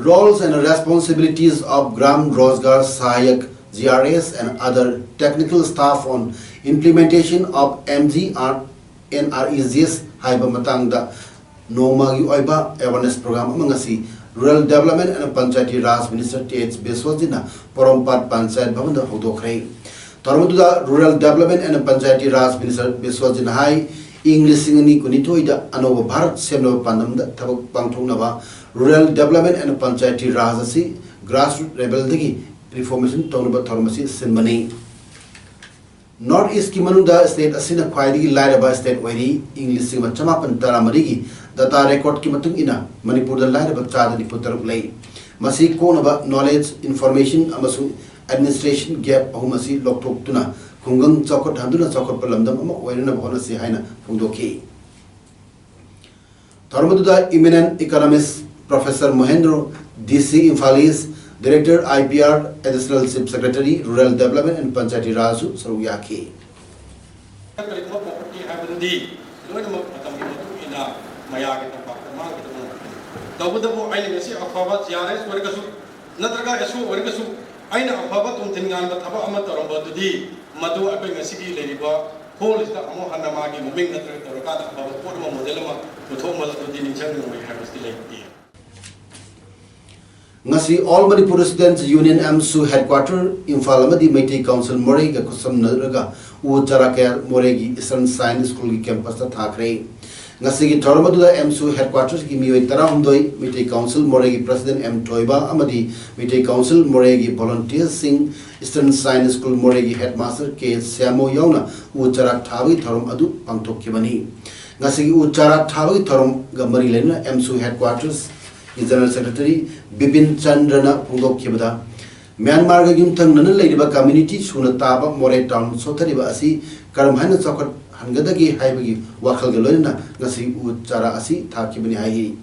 Roles and responsibilities of Gram Rozgar Sahayak, G R S, and other technical staff on implementation of M G R N R E G S ꯍꯥꯏꯕ ꯃꯇꯥꯡꯗ ꯅꯣꯡꯃꯒꯤ ꯑꯣꯏꯕ awareness program ꯑꯃ ꯉꯁꯤ Rural Development and Panchayati Raj Minister T H Biswajitꯅ ꯄꯣꯔꯣꯝꯄꯥꯠ ꯄꯟꯆꯥꯌꯠ ꯚꯕꯟꯗ ꯍꯧꯗꯣꯛꯈ꯭ꯔꯦ꯫ ꯊꯧꯔꯝ ꯑꯗꯨꯗ Rural Development and Panchayati Raj Minister ꯕꯤꯁ꯭ꯋꯖꯤꯠꯅ ꯍꯥꯏ, ꯏꯪ ꯂꯤꯁꯤꯡ ꯑꯅꯤ ꯀꯨꯟꯅꯤꯊꯣꯏꯗ ꯑꯅꯧꯕ ꯚꯥꯔꯠ ꯁꯦꯝꯅꯕ ꯄꯥꯟꯗꯝꯗ ꯊꯕꯛ ꯄꯥꯡꯊꯣꯛꯅꯕ Rural Development and Panchayati Raj ꯑꯁꯤ grassroots levelꯗꯒꯤ reformation ꯇꯧꯅꯕ ꯊꯧꯔꯝ ꯑꯁꯤ ꯁꯤꯟꯕꯅꯤ꯫ North Eastꯀꯤ ꯃꯅꯨꯡꯗ state ꯑꯁꯤꯅ ꯈ꯭ꯋꯥꯏꯗꯒꯤ ꯂꯥꯏꯔꯕ state ꯑꯣꯏꯔꯤ꯫ ꯏꯪ ꯂꯤꯁꯤꯡ ꯑꯃ ꯆꯃꯥꯄꯟ ꯇꯔꯥꯃꯔꯤꯒꯤ data recordꯀꯤ ꯃꯇꯨꯡ ꯏꯟꯅ ꯃꯅꯤꯄꯨꯔꯗ ꯂꯥꯏꯔꯕ ꯆꯥꯗ ꯅꯤꯐꯨ ꯇꯔꯨꯛ ꯂꯩ꯫ ꯃꯁꯤ ꯀꯣꯛꯅꯕ knowledge, information ꯑꯃꯁꯨꯡ administration gap ꯑꯍꯨꯝ ꯑꯁꯤ ꯂꯧꯊꯣꯛꯇꯨꯅ ꯈꯨꯡꯒꯪ ꯆꯥꯎꯈꯠꯍꯟꯗꯨꯅ ꯆꯥꯎꯈꯠꯄ ꯂꯝꯗꯝ ꯑꯃ ꯑꯣꯏꯅꯅꯕ ꯍꯣꯠꯅꯁꯤ ꯍꯥꯏꯅ ꯐꯣꯡꯗꯣꯛꯈꯤ꯫ ꯊꯧꯔꯝ ꯑꯗꯨꯗ eminent economist Professor ꯃꯣꯍꯦꯟꯗ꯭ꯔꯣ, D C Imphal East, Director I P R, Additional Chief Secretary Rural Development and Panchayati Rajꯁꯨ ꯁꯔꯨꯛ ꯌꯥꯈꯤ꯫ ꯀꯔꯤꯒꯨꯝꯕ property ꯍꯥꯏꯕꯗꯨꯗꯤ ꯂꯣꯏꯅꯃꯛ ꯃꯇꯝꯒꯤ ꯃꯇꯨꯡ ꯏꯟꯅ ꯃꯌꯥꯒꯤ ꯇꯝꯄꯥꯛꯇ ꯃꯥꯡꯈꯤꯗꯕ ꯉꯥꯛꯇꯅꯤ꯫ ꯇꯧꯕꯇꯕꯨ ꯑꯩꯅ ꯉꯁꯤ ꯑꯐꯕ G R S ꯑꯣꯏꯔꯒꯁꯨ ꯅꯠꯇ꯭ꯔꯒ S O ꯑꯣꯏꯔꯒꯁꯨ ꯑꯩꯅ ꯑꯐꯕ ꯇꯣꯡꯊꯤꯟ ꯉꯥꯟꯕ ꯊꯕꯛ ꯑꯃ ꯇꯧꯔꯝꯕ ꯑꯗꯨꯗꯤ ꯃꯗꯨ ꯑꯩꯈꯣꯏ ꯉꯁꯤꯒꯤ ꯂꯩꯔꯤꯕ ꯍꯣꯜꯁꯤꯗ ꯑꯃꯨꯛ ꯍꯟꯅ ꯃꯥꯒꯤ ꯃꯃꯤꯡ ꯅꯠꯇ꯭ꯔꯒ ꯇꯧꯔꯀꯥꯟꯗ ꯑꯐꯕ ꯄꯣꯠ ꯑꯃ, model ꯑꯃ ꯄꯨꯊꯣꯛꯑꯝꯕ ꯑꯗꯨꯗꯤ ꯅꯤꯡꯁꯤꯡꯉꯝꯃꯣꯏ ꯍꯥꯏꯕꯁꯤꯗꯤ ꯂꯩꯇꯦ꯫ ꯉꯁꯤ All Manipur Students Union, AMSU headquarter Imphal ꯑꯃꯗꯤ ꯃꯩꯇꯩ Council ꯃꯣꯔꯦꯒ ꯈꯨꯠꯁꯝꯅꯔꯒ ꯎ ꯆꯥꯔꯥ ꯀꯌꯥ ꯃꯣꯔꯦꯒꯤ Eastern Science Schoolꯒꯤ campusꯇ ꯊꯥꯈ꯭ꯔꯦ꯫ ꯉꯁꯤꯒꯤ ꯊꯧꯔꯝ ꯑꯗꯨꯗ AMSU headquarterꯒꯤ ꯃꯤꯑꯣꯏ ꯇꯔꯥꯍꯨꯝꯗꯣꯏ, ꯃꯩꯇꯩ Council ꯃꯣꯔꯦꯒꯤ President M ꯊꯣꯏꯕ ꯑꯃꯗꯤ ꯃꯩꯇꯩ Council ꯃꯣꯔꯦꯒꯤ volunteersꯁꯤꯡ, Eastern Science School ꯃꯣꯔꯦꯒꯤ headmaster K ꯁ꯭ꯌꯥꯃꯣ ꯌꯥꯎꯅ ꯎ ꯆꯥꯔꯥ ꯊꯥꯕꯒꯤ ꯊꯧꯔꯝ ꯑꯗꯨ ꯄꯥꯡꯊꯣꯛꯈꯤꯕꯅꯤ꯫ ꯉꯁꯤꯒꯤ ꯎ ꯆꯥꯔꯥ ꯊꯥꯕꯒꯤ ꯊꯧꯔꯝꯒ ꯃꯔꯤ ꯂꯩꯅꯅ AMSU headquartersꯒꯤ General Secretary ꯕꯤꯄꯤꯟ ꯆꯟꯗ꯭ꯔꯅ ꯐꯣꯡꯗꯣꯛꯈꯤꯕꯗ, ꯃ꯭ꯌꯥꯟꯃꯥꯔꯒ ꯌꯨꯝꯊꯪꯅꯅ ꯂꯩꯔꯤꯕ community ꯁꯨꯅ ꯇꯥꯕ ꯃꯣꯔꯦ town ꯁꯣꯠꯊꯔꯤꯕ ꯑꯁꯤ ꯀꯔꯝ ꯍꯥꯏꯅ ꯆꯥꯎꯈꯠꯍꯟꯒꯗꯒꯦ ꯍꯥꯏꯕꯒꯤ ꯋꯥꯈꯜꯒ ꯂꯣꯏꯅꯅ ꯉꯁꯤ ꯎ ꯆꯥꯔꯥ ꯑꯁꯤ ꯊꯥꯈꯤꯕꯅꯤ ꯍꯥꯏꯔꯤ꯫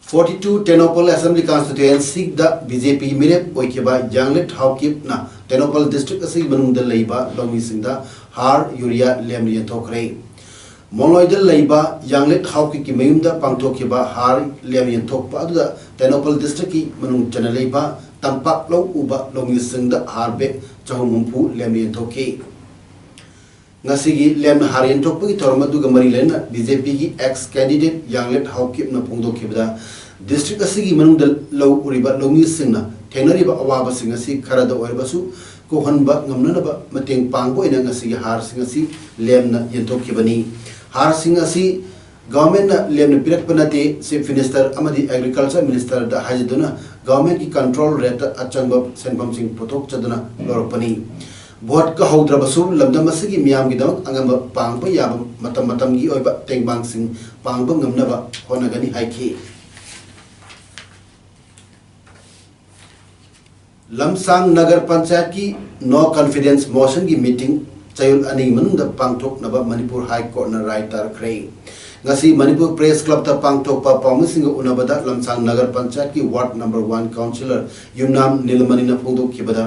Forty two Tengnoupal Assembly Constituencyꯗ B J P ꯃꯤꯔꯦꯞ ꯑꯣꯏꯈꯤꯕ ꯌꯥꯡꯂꯦꯠ ꯍꯥꯎꯀꯤꯞꯅ ꯇꯦꯡꯅꯧꯄꯜ district ꯑꯁꯤꯒꯤ ꯃꯅꯨꯡꯗ ꯂꯩꯕ ꯂꯧꯃꯤꯁꯤꯡꯗ ꯍꯥꯔ, ꯌꯨꯔꯤꯌꯥ ꯂꯦꯝꯅ ꯌꯦꯟꯊꯣꯛꯈ꯭ꯔꯦ꯫ ꯃꯣꯂꯣꯏꯗ ꯂꯩꯕ ꯌꯥꯡꯂꯦꯠ ꯍꯥꯎꯀꯤꯞꯀꯤ ꯃꯌꯨꯝꯗ ꯄꯥꯡꯊꯣꯛꯈꯤꯕ ꯍꯥꯔ ꯂꯦꯝꯅ ꯌꯦꯟꯊꯣꯛꯄ ꯑꯗꯨꯗ ꯇꯦꯡꯅꯧꯄꯜ districtꯀꯤ ꯃꯅꯨꯡ ꯆꯟꯅ ꯂꯩꯕ ꯇꯝꯄꯥꯛ ꯂꯧ ꯎꯕ ꯂꯧꯃꯤꯁꯤꯡꯗ ꯍꯥꯔ bag ꯆꯍꯨꯝ ꯍꯨꯝꯐꯨ ꯂꯦꯝꯅ ꯌꯦꯟꯊꯣꯛꯈꯤ꯫ ꯉꯁꯤꯒꯤ ꯂꯦꯝꯅ ꯍꯥꯔ ꯌꯦꯟꯊꯣꯛꯄꯒꯤ ꯊꯧꯔꯝ ꯑꯗꯨꯒ ꯃꯔꯤ ꯂꯩꯅꯅ ꯕꯤ ꯖꯦ ꯄꯤꯒꯤ ꯑꯦꯛꯁ ꯀꯦꯟꯗꯤꯗꯦꯠ ꯌꯥꯡꯂꯦꯠ ꯍꯥꯎꯀꯤꯞꯅ ꯐꯣꯡꯗꯣꯛꯈꯤꯕꯗ, ꯗꯤꯁꯇ꯭ꯔꯤꯛ ꯑꯁꯤꯒꯤ ꯃꯅꯨꯡꯗ ꯂꯧ ꯎꯔꯤꯕ ꯂꯧꯃꯤꯁꯤꯡꯅ ꯊꯦꯡꯅꯔꯤꯕ ꯑꯋꯥꯕꯁꯤꯡ ꯑꯁꯤ ꯈꯔꯗ ꯑꯣꯏꯔꯕꯁꯨ ꯀꯣꯛꯍꯟꯕ ꯉꯝꯅꯅꯕ ꯃꯇꯦꯡ ꯄꯥꯡꯕ ꯑꯣꯏꯅ ꯉꯁꯤꯒꯤ ꯍꯥꯔꯁꯤꯡ ꯑꯁꯤ ꯂꯦꯝꯅ ꯌꯦꯟꯊꯣꯛꯈꯤꯕꯅꯤ꯫ ꯍꯥꯔꯁꯤꯡ ꯑꯁꯤ ꯒꯚꯔꯟꯃꯦꯟꯠꯅ ꯂꯦꯝꯅ ꯄꯤꯔꯛꯄ ꯅꯠꯇꯦ, ꯆꯤꯐ ꯃꯤꯅꯤꯁꯇꯔ ꯑꯃꯗꯤ ꯑꯦꯒ꯭ꯔꯤꯀꯜꯆꯔ ꯃꯤꯅꯤꯁꯇꯔꯗ ꯍꯥꯏꯖꯗꯨꯅ ꯒꯚꯔꯟꯃꯦꯟꯠꯀꯤ ꯀꯟꯇ꯭ꯔꯣꯜ ꯔꯦꯠꯇ ꯑꯆꯪꯕ ꯁꯦꯟꯐꯝꯁꯤꯡ ꯄꯨꯊꯣꯛꯆꯗꯨꯅ ꯂꯧꯔꯛꯄꯅꯤ꯫ ꯚꯣꯠꯀ ꯍꯧꯗ꯭ꯔꯕꯁꯨ ꯂꯝꯗꯝ ꯑꯁꯤꯒꯤ ꯃꯤꯌꯥꯝꯒꯤꯗꯃꯛ ꯑꯉꯝꯕ ꯄꯥꯡꯕ ꯌꯥꯕ ꯃꯇꯝ ꯃꯇꯝꯒꯤ ꯑꯣꯏꯕ ꯇꯦꯡꯕꯥꯡꯁꯤꯡ ꯄꯥꯡꯕ ꯉꯝꯅꯕ ꯍꯣꯠꯅꯒꯅꯤ ꯍꯥꯏꯈꯤ꯫ ꯂꯝꯁꯥꯡ ꯅꯒꯔ ꯄꯟꯆꯥꯌꯠꯀꯤ ꯅꯣ ꯀꯟꯐꯤꯗꯦꯟꯁ ꯃꯣꯁꯟꯒꯤ ꯃꯤꯇꯤꯡ ꯆꯌꯣꯜ ꯑꯅꯤꯒꯤ ꯃꯅꯨꯡꯗ ꯄꯥꯡꯊꯣꯛꯅꯕ ꯃꯅꯤꯄꯨꯔ ꯍꯥꯏ ꯀꯣꯔꯠꯅ ꯔꯥꯏ ꯇꯥꯔꯛꯈ꯭ꯔꯦ꯫ ꯉꯁꯤ ꯃꯅꯤꯄꯨꯔ ꯄ꯭ꯔꯦꯁ ꯀ꯭ꯂꯕꯇ ꯄꯥꯡꯊꯣꯛꯄ ꯄꯥꯎꯃꯤꯁꯤꯡꯒ ꯎꯅꯕꯗ ꯂꯝꯁꯥꯡ ꯅꯒꯔ ꯄꯟꯆꯥꯌꯠꯀꯤ ꯋꯥꯔꯗ ꯅꯝꯕꯔ ꯋꯥꯟ ꯀꯥꯎꯟꯁꯤꯂꯔ ꯌꯨꯝꯅꯥꯝ ꯅꯤꯂꯃꯅꯤꯅ ꯐꯣꯡꯗꯣꯛꯈꯤꯕꯗ,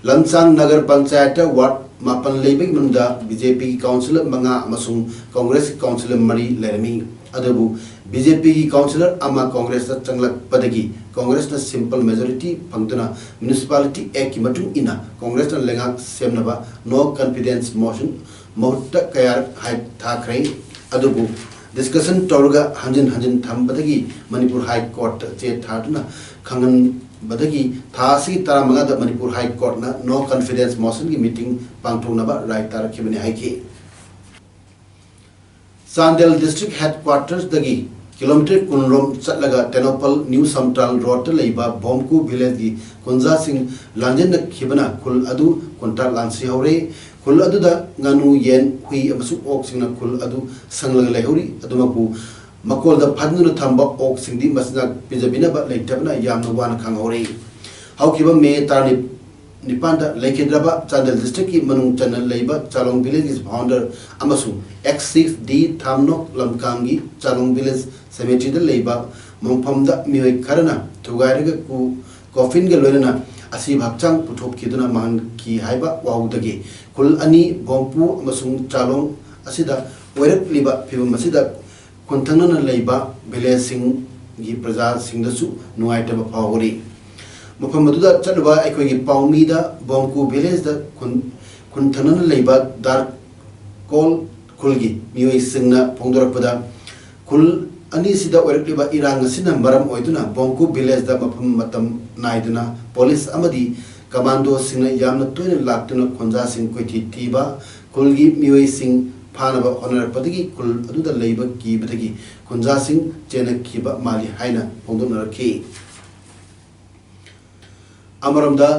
ꯂꯝꯁꯥꯡ ꯅꯒꯔ ꯄꯟꯆꯥꯌꯠꯇ ꯋꯥꯔꯗ ꯃꯥꯄꯟ ꯂꯩꯕꯒꯤ ꯃꯅꯨꯡꯗ ꯕꯤ ꯖꯦ ꯄꯤꯒꯤ ꯀꯥꯎꯟꯁꯤꯂꯔ ꯃꯉꯥ ꯑꯃꯁꯨꯡ ꯀꯣꯡꯒ꯭ꯔꯦꯁꯀꯤ ꯀꯥꯎꯟꯁꯤꯂꯔ ꯃꯔꯤ ꯂꯩꯔꯝꯃꯤ꯫ ꯑꯗꯨꯕꯨ ꯕꯤ ꯖꯦ ꯄꯤꯒꯤ ꯀꯥꯎꯟꯁꯤꯂꯔ ꯑꯃ ꯀꯣꯡꯒ꯭ꯔꯦꯁꯇ ꯆꯪꯂꯛꯄꯗꯒꯤ ꯀꯣꯡꯒ꯭ꯔꯦꯁꯅ ꯁꯤꯝꯄꯜ ꯃꯦꯖꯣꯔꯤꯇꯤ ꯐꯪꯗꯨꯅ ꯃ꯭ꯌꯨꯅꯤꯁꯤꯄꯥꯂꯤꯇꯤ ꯑꯦꯛꯀꯤ ꯃꯇꯨꯡ ꯏꯟꯅ ꯀꯣꯡꯒ꯭ꯔꯦꯁꯅ ꯂꯩꯉꯥꯛ ꯁꯦꯝꯅꯕ ꯅꯣ ꯀꯟꯐꯤꯗꯦꯟꯁ ꯃꯣꯁꯟ ꯃꯍꯨꯠꯇ ꯀꯌꯥꯔꯛ ꯍꯥꯏ ꯊꯥꯈ꯭ꯔꯦ꯫ ꯑꯗꯨꯕꯨ ꯗꯤꯁꯀꯁꯟ ꯇꯧꯔꯒ ꯍꯟꯖꯤꯟ ꯍꯟꯖꯤꯟ ꯊꯝꯕꯗꯒꯤ ꯃꯅꯤꯄꯨꯔ ꯍꯥꯏ ꯀꯣꯔꯠꯇ ꯆꯦ ꯊꯥꯗꯨꯅ ꯈꯪꯍꯟꯕꯗꯒꯤ ꯊꯥ ꯑꯁꯤꯒꯤ ꯇꯔꯥꯃꯉꯥꯗ ꯃꯅꯤꯄꯨꯔ ꯍꯥꯏ ꯀꯣꯔꯠꯅ ꯅꯣ ꯀꯟꯐꯤꯗꯦꯟꯁ ꯃꯣꯁꯟꯒꯤ ꯃꯤꯇꯤꯡ ꯄꯥꯡꯊꯣꯛꯅꯕ ꯔꯥꯏ ꯇꯥꯔꯛꯈꯤꯕꯅꯤ ꯍꯥꯏꯈꯤ꯫ ꯆꯥꯟꯗꯦꯜ ꯗꯤꯁꯇ꯭ꯔꯤꯛ ꯍꯦꯗꯀ꯭ꯋꯥꯇꯔꯁꯇꯒꯤ ꯀꯤꯂꯣꯃꯤꯇꯔ ꯀꯨꯟ ꯔꯣꯝ ꯆꯠꯂꯒ ꯇꯦꯡꯅꯧꯄꯜ ꯅ꯭ꯌꯨ ꯁꯝꯇꯥꯜ ꯔꯣꯗꯇ ꯂꯩꯕ ꯚꯣꯝꯀꯨ ꯚꯤꯂꯦꯖꯀꯤ ꯈꯨꯟꯖꯥꯁꯤꯡ ꯂꯥꯟꯖꯦꯟꯅꯈꯤꯕꯅ ꯈꯨꯜ ꯑꯗꯨ ꯀꯣꯟꯇꯥ ꯂꯥꯟꯁꯤꯍꯧꯔꯦ꯫ ꯈꯨꯜ ꯑꯗꯨꯗ ꯉꯥꯅꯨ, ꯌꯦꯟ, ꯍꯨꯏ ꯑꯃꯁꯨꯡ ꯑꯣꯛꯁꯤꯡꯅ ꯈꯨꯜ ꯑꯗꯨ ꯁꯪꯂꯒ ꯂꯩꯍꯧꯔꯤ꯫ ꯑꯗꯨꯃꯛꯄꯨ ꯃꯀꯣꯜꯗ ꯐꯥꯖꯤꯟꯗꯨꯅ ꯊꯝꯕ ꯑꯣꯛꯁꯤꯡꯗꯤ ꯃꯆꯤꯟꯖꯥꯛ ꯄꯤꯖꯕꯤꯅꯕ ꯂꯩꯇꯕꯅ ꯌꯥꯝꯅ ꯋꯥꯅ ꯈꯥꯡꯍꯧꯔꯤ꯫ ꯍꯧꯈꯤꯕ ꯃꯦ ꯇꯔꯥꯅꯤꯄꯥꯟꯗ ꯂꯩꯈꯤꯗ꯭ꯔꯕ ꯆꯥꯟꯗꯦꯜ ꯗꯤꯁꯇ꯭ꯔꯤꯛꯀꯤ ꯃꯅꯨꯡ ꯆꯟꯅ ꯂꯩꯕ ꯆꯥꯂꯣꯡ ꯚꯤꯂꯦꯖꯀꯤ ꯐꯥꯎꯟꯗꯔ ꯑꯃꯁꯨꯡ ꯑꯦꯛꯁ ꯁꯤꯛꯁ ꯗꯤ ꯊꯥꯝꯅꯣꯛ ꯂꯝꯀꯥꯡꯒꯤ ꯆꯥꯂꯣꯡ ꯚꯤꯂꯦꯖ ꯁꯦꯃꯦꯇ꯭ꯔꯤꯗ ꯂꯩꯕ ꯃꯐꯝꯗ ꯃꯤꯑꯣꯏ ꯈꯔꯅ ꯊꯨꯒꯥꯏꯔꯒ ꯀꯨ-, ꯀꯣꯐꯤꯟꯒ ꯂꯣꯏꯅꯅ ꯑꯁꯤꯕ ꯍꯛꯆꯥꯡ ꯄꯨꯊꯣꯛꯈꯤꯗꯨꯅ ꯃꯥꯡꯈꯤ ꯍꯥꯏꯕ ꯋꯥꯍꯧꯗꯒꯤ ꯈꯨꯜ ꯑꯅꯤ, ꯚꯣꯝꯄꯨ ꯑꯃꯁꯨꯡ ꯆꯥꯂꯣꯡ ꯑꯁꯤꯗ ꯑꯣꯏꯔꯛꯂꯤꯕ ꯐꯤꯕꯝ ꯑꯁꯤꯗ ꯈꯨꯟ ꯊꯪꯅꯅ ꯂꯩꯕ ꯚꯤꯂꯦꯖꯁꯤꯡꯒꯤ ꯄ꯭ꯔꯖꯥꯁꯤꯡꯗꯁꯨ ꯅꯨꯡꯉꯥꯏꯇꯕ ꯐꯥꯎꯍꯧꯔꯤ꯫ ꯃꯐꯝ ꯑꯗꯨꯗ ꯆꯠꯂꯨꯕ ꯑꯩꯈꯣꯏꯒꯤ ꯄꯥꯎꯃꯤꯗ ꯚꯣꯝꯀꯨ ꯚꯤꯂꯦꯖꯇ ꯈꯨꯟ, ꯈꯨꯟ ꯊꯪꯅꯅ ꯂꯩꯕ ꯗꯥꯔ-, ꯀꯣꯜ ꯈꯨꯜꯒꯤ ꯃꯤꯑꯣꯏꯁꯤꯡꯅ ꯐꯣꯡꯗꯣꯔꯛꯄꯗ, ꯈꯨꯜ ꯑꯅꯤꯁꯤꯗ ꯑꯣꯏꯔꯛꯂꯤꯕ ꯏꯔꯥꯡ ꯑꯁꯤꯅ ꯃꯔꯝ ꯑꯣꯏꯗꯨꯅ ꯕꯣꯡꯀꯨ ꯚꯤꯂꯦꯖꯗ ꯃꯐꯝ ꯃꯇꯝ ꯅꯥꯏꯗꯅ ꯄꯨꯂꯤꯁ ꯑꯃꯗꯤ ꯀꯃꯥꯟꯗꯣꯁꯤꯡꯅ ꯌꯥꯝꯅ ꯇꯣꯏꯅ ꯂꯥꯛꯇꯨꯅ ꯈꯨꯟꯖꯥꯁꯤꯡ ꯀꯣꯏꯊꯤ ꯊꯤꯕ, ꯈꯨꯜꯒꯤ ꯃꯤꯑꯣꯏꯁꯤꯡ ꯐꯥꯅꯕ ꯍꯣꯠꯅꯔꯛꯄꯗꯒꯤ ꯈꯨꯜ ꯑꯗꯨꯗ ꯂꯩꯕ ꯀꯤꯕꯗꯒꯤ ꯈꯨꯟꯖꯥꯁꯤꯡ ꯆꯦꯟꯅꯈꯤꯕ ꯃꯥꯜꯂꯤ ꯍꯥꯏꯅ ꯐꯣꯡꯗꯣꯛꯅꯔꯛꯈꯤ꯫ ꯑꯃꯔꯣꯝꯗ,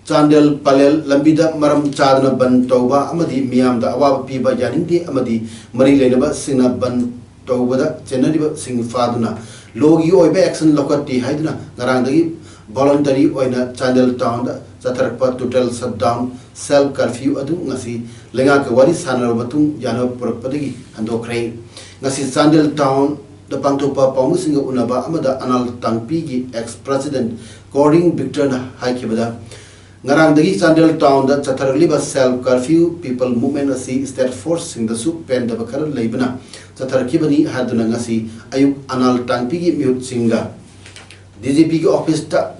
ꯆꯥꯟꯗꯦꯜ ꯄꯂꯦꯜ ꯂꯝꯕꯤꯗ ꯃꯔꯝ ꯆꯥꯗꯅ ꯕꯟ ꯇꯧꯕ ꯑꯃꯗꯤ ꯃꯤꯌꯥꯝꯗ ꯑꯋꯥꯕ ꯄꯤꯕ ꯌꯥꯅꯤꯡꯗꯦ ꯑꯃꯗꯤ ꯃꯔꯤ ꯂꯩꯅꯕꯁꯤꯡꯅ ꯕꯟ ꯇꯧꯕꯗ ꯆꯦꯟꯅꯔꯤꯕꯁꯤꯡ ꯐꯥꯗꯨꯅ ꯂꯣꯒꯤ ꯑꯣꯏꯕ action ꯂꯧꯈꯠꯇꯦ ꯍꯥꯏꯗꯨꯅ ꯉꯔꯥꯡꯗꯒꯤ voluntary ꯑꯣꯏꯅ Chandel ꯇꯥꯎꯟꯗ ꯆꯠꯊꯔꯛꯄ total shutdown, self curfew ꯑꯗꯨ ꯉꯁꯤ ꯂꯩꯉꯥꯛꯀ ꯋꯥꯔꯤ ꯁꯥꯟꯅꯔꯕ ꯃꯇꯨꯡ ꯌꯥꯅꯕ ꯄꯨꯔꯛꯄꯗꯒꯤ ꯍꯟꯗꯣꯛꯈ꯭ꯔꯦ꯫ ꯉꯁꯤ ꯆꯥꯟꯗꯦꯜ ꯇꯥꯎꯟꯗ ꯄꯥꯡꯊꯣꯛꯄ ꯄꯥꯎꯃꯤꯁꯤꯡꯒ ꯎꯅꯕ ꯑꯃꯗ ꯑꯅꯥꯜ ꯇꯥꯡꯄꯤꯒꯤ ex president ꯀꯣꯔꯤꯡ ꯕꯤꯛꯇꯔꯅ ꯍꯥꯏꯈꯤꯕꯗ, ꯉꯔꯥꯡꯗꯒꯤ Chandel ꯇꯥꯎꯟꯗ ꯆꯠꯊꯔꯛꯂꯤꯕ self curfew people movement ꯑꯁꯤ state forceꯁꯤꯡꯗꯁꯨ ꯄꯦꯟꯗꯕ ꯈꯔ ꯂꯩꯕꯅ ꯆꯠꯊꯔꯛꯈꯤꯕꯅꯤ ꯍꯥꯏꯗꯨꯅ ꯉꯁꯤ ꯑꯌꯨꯛ ꯑꯅꯥꯜ ꯇꯥꯡꯄꯤꯒꯤ ꯃꯤꯍꯨꯠꯁꯤꯡꯒ DGPꯒꯤ officeꯇ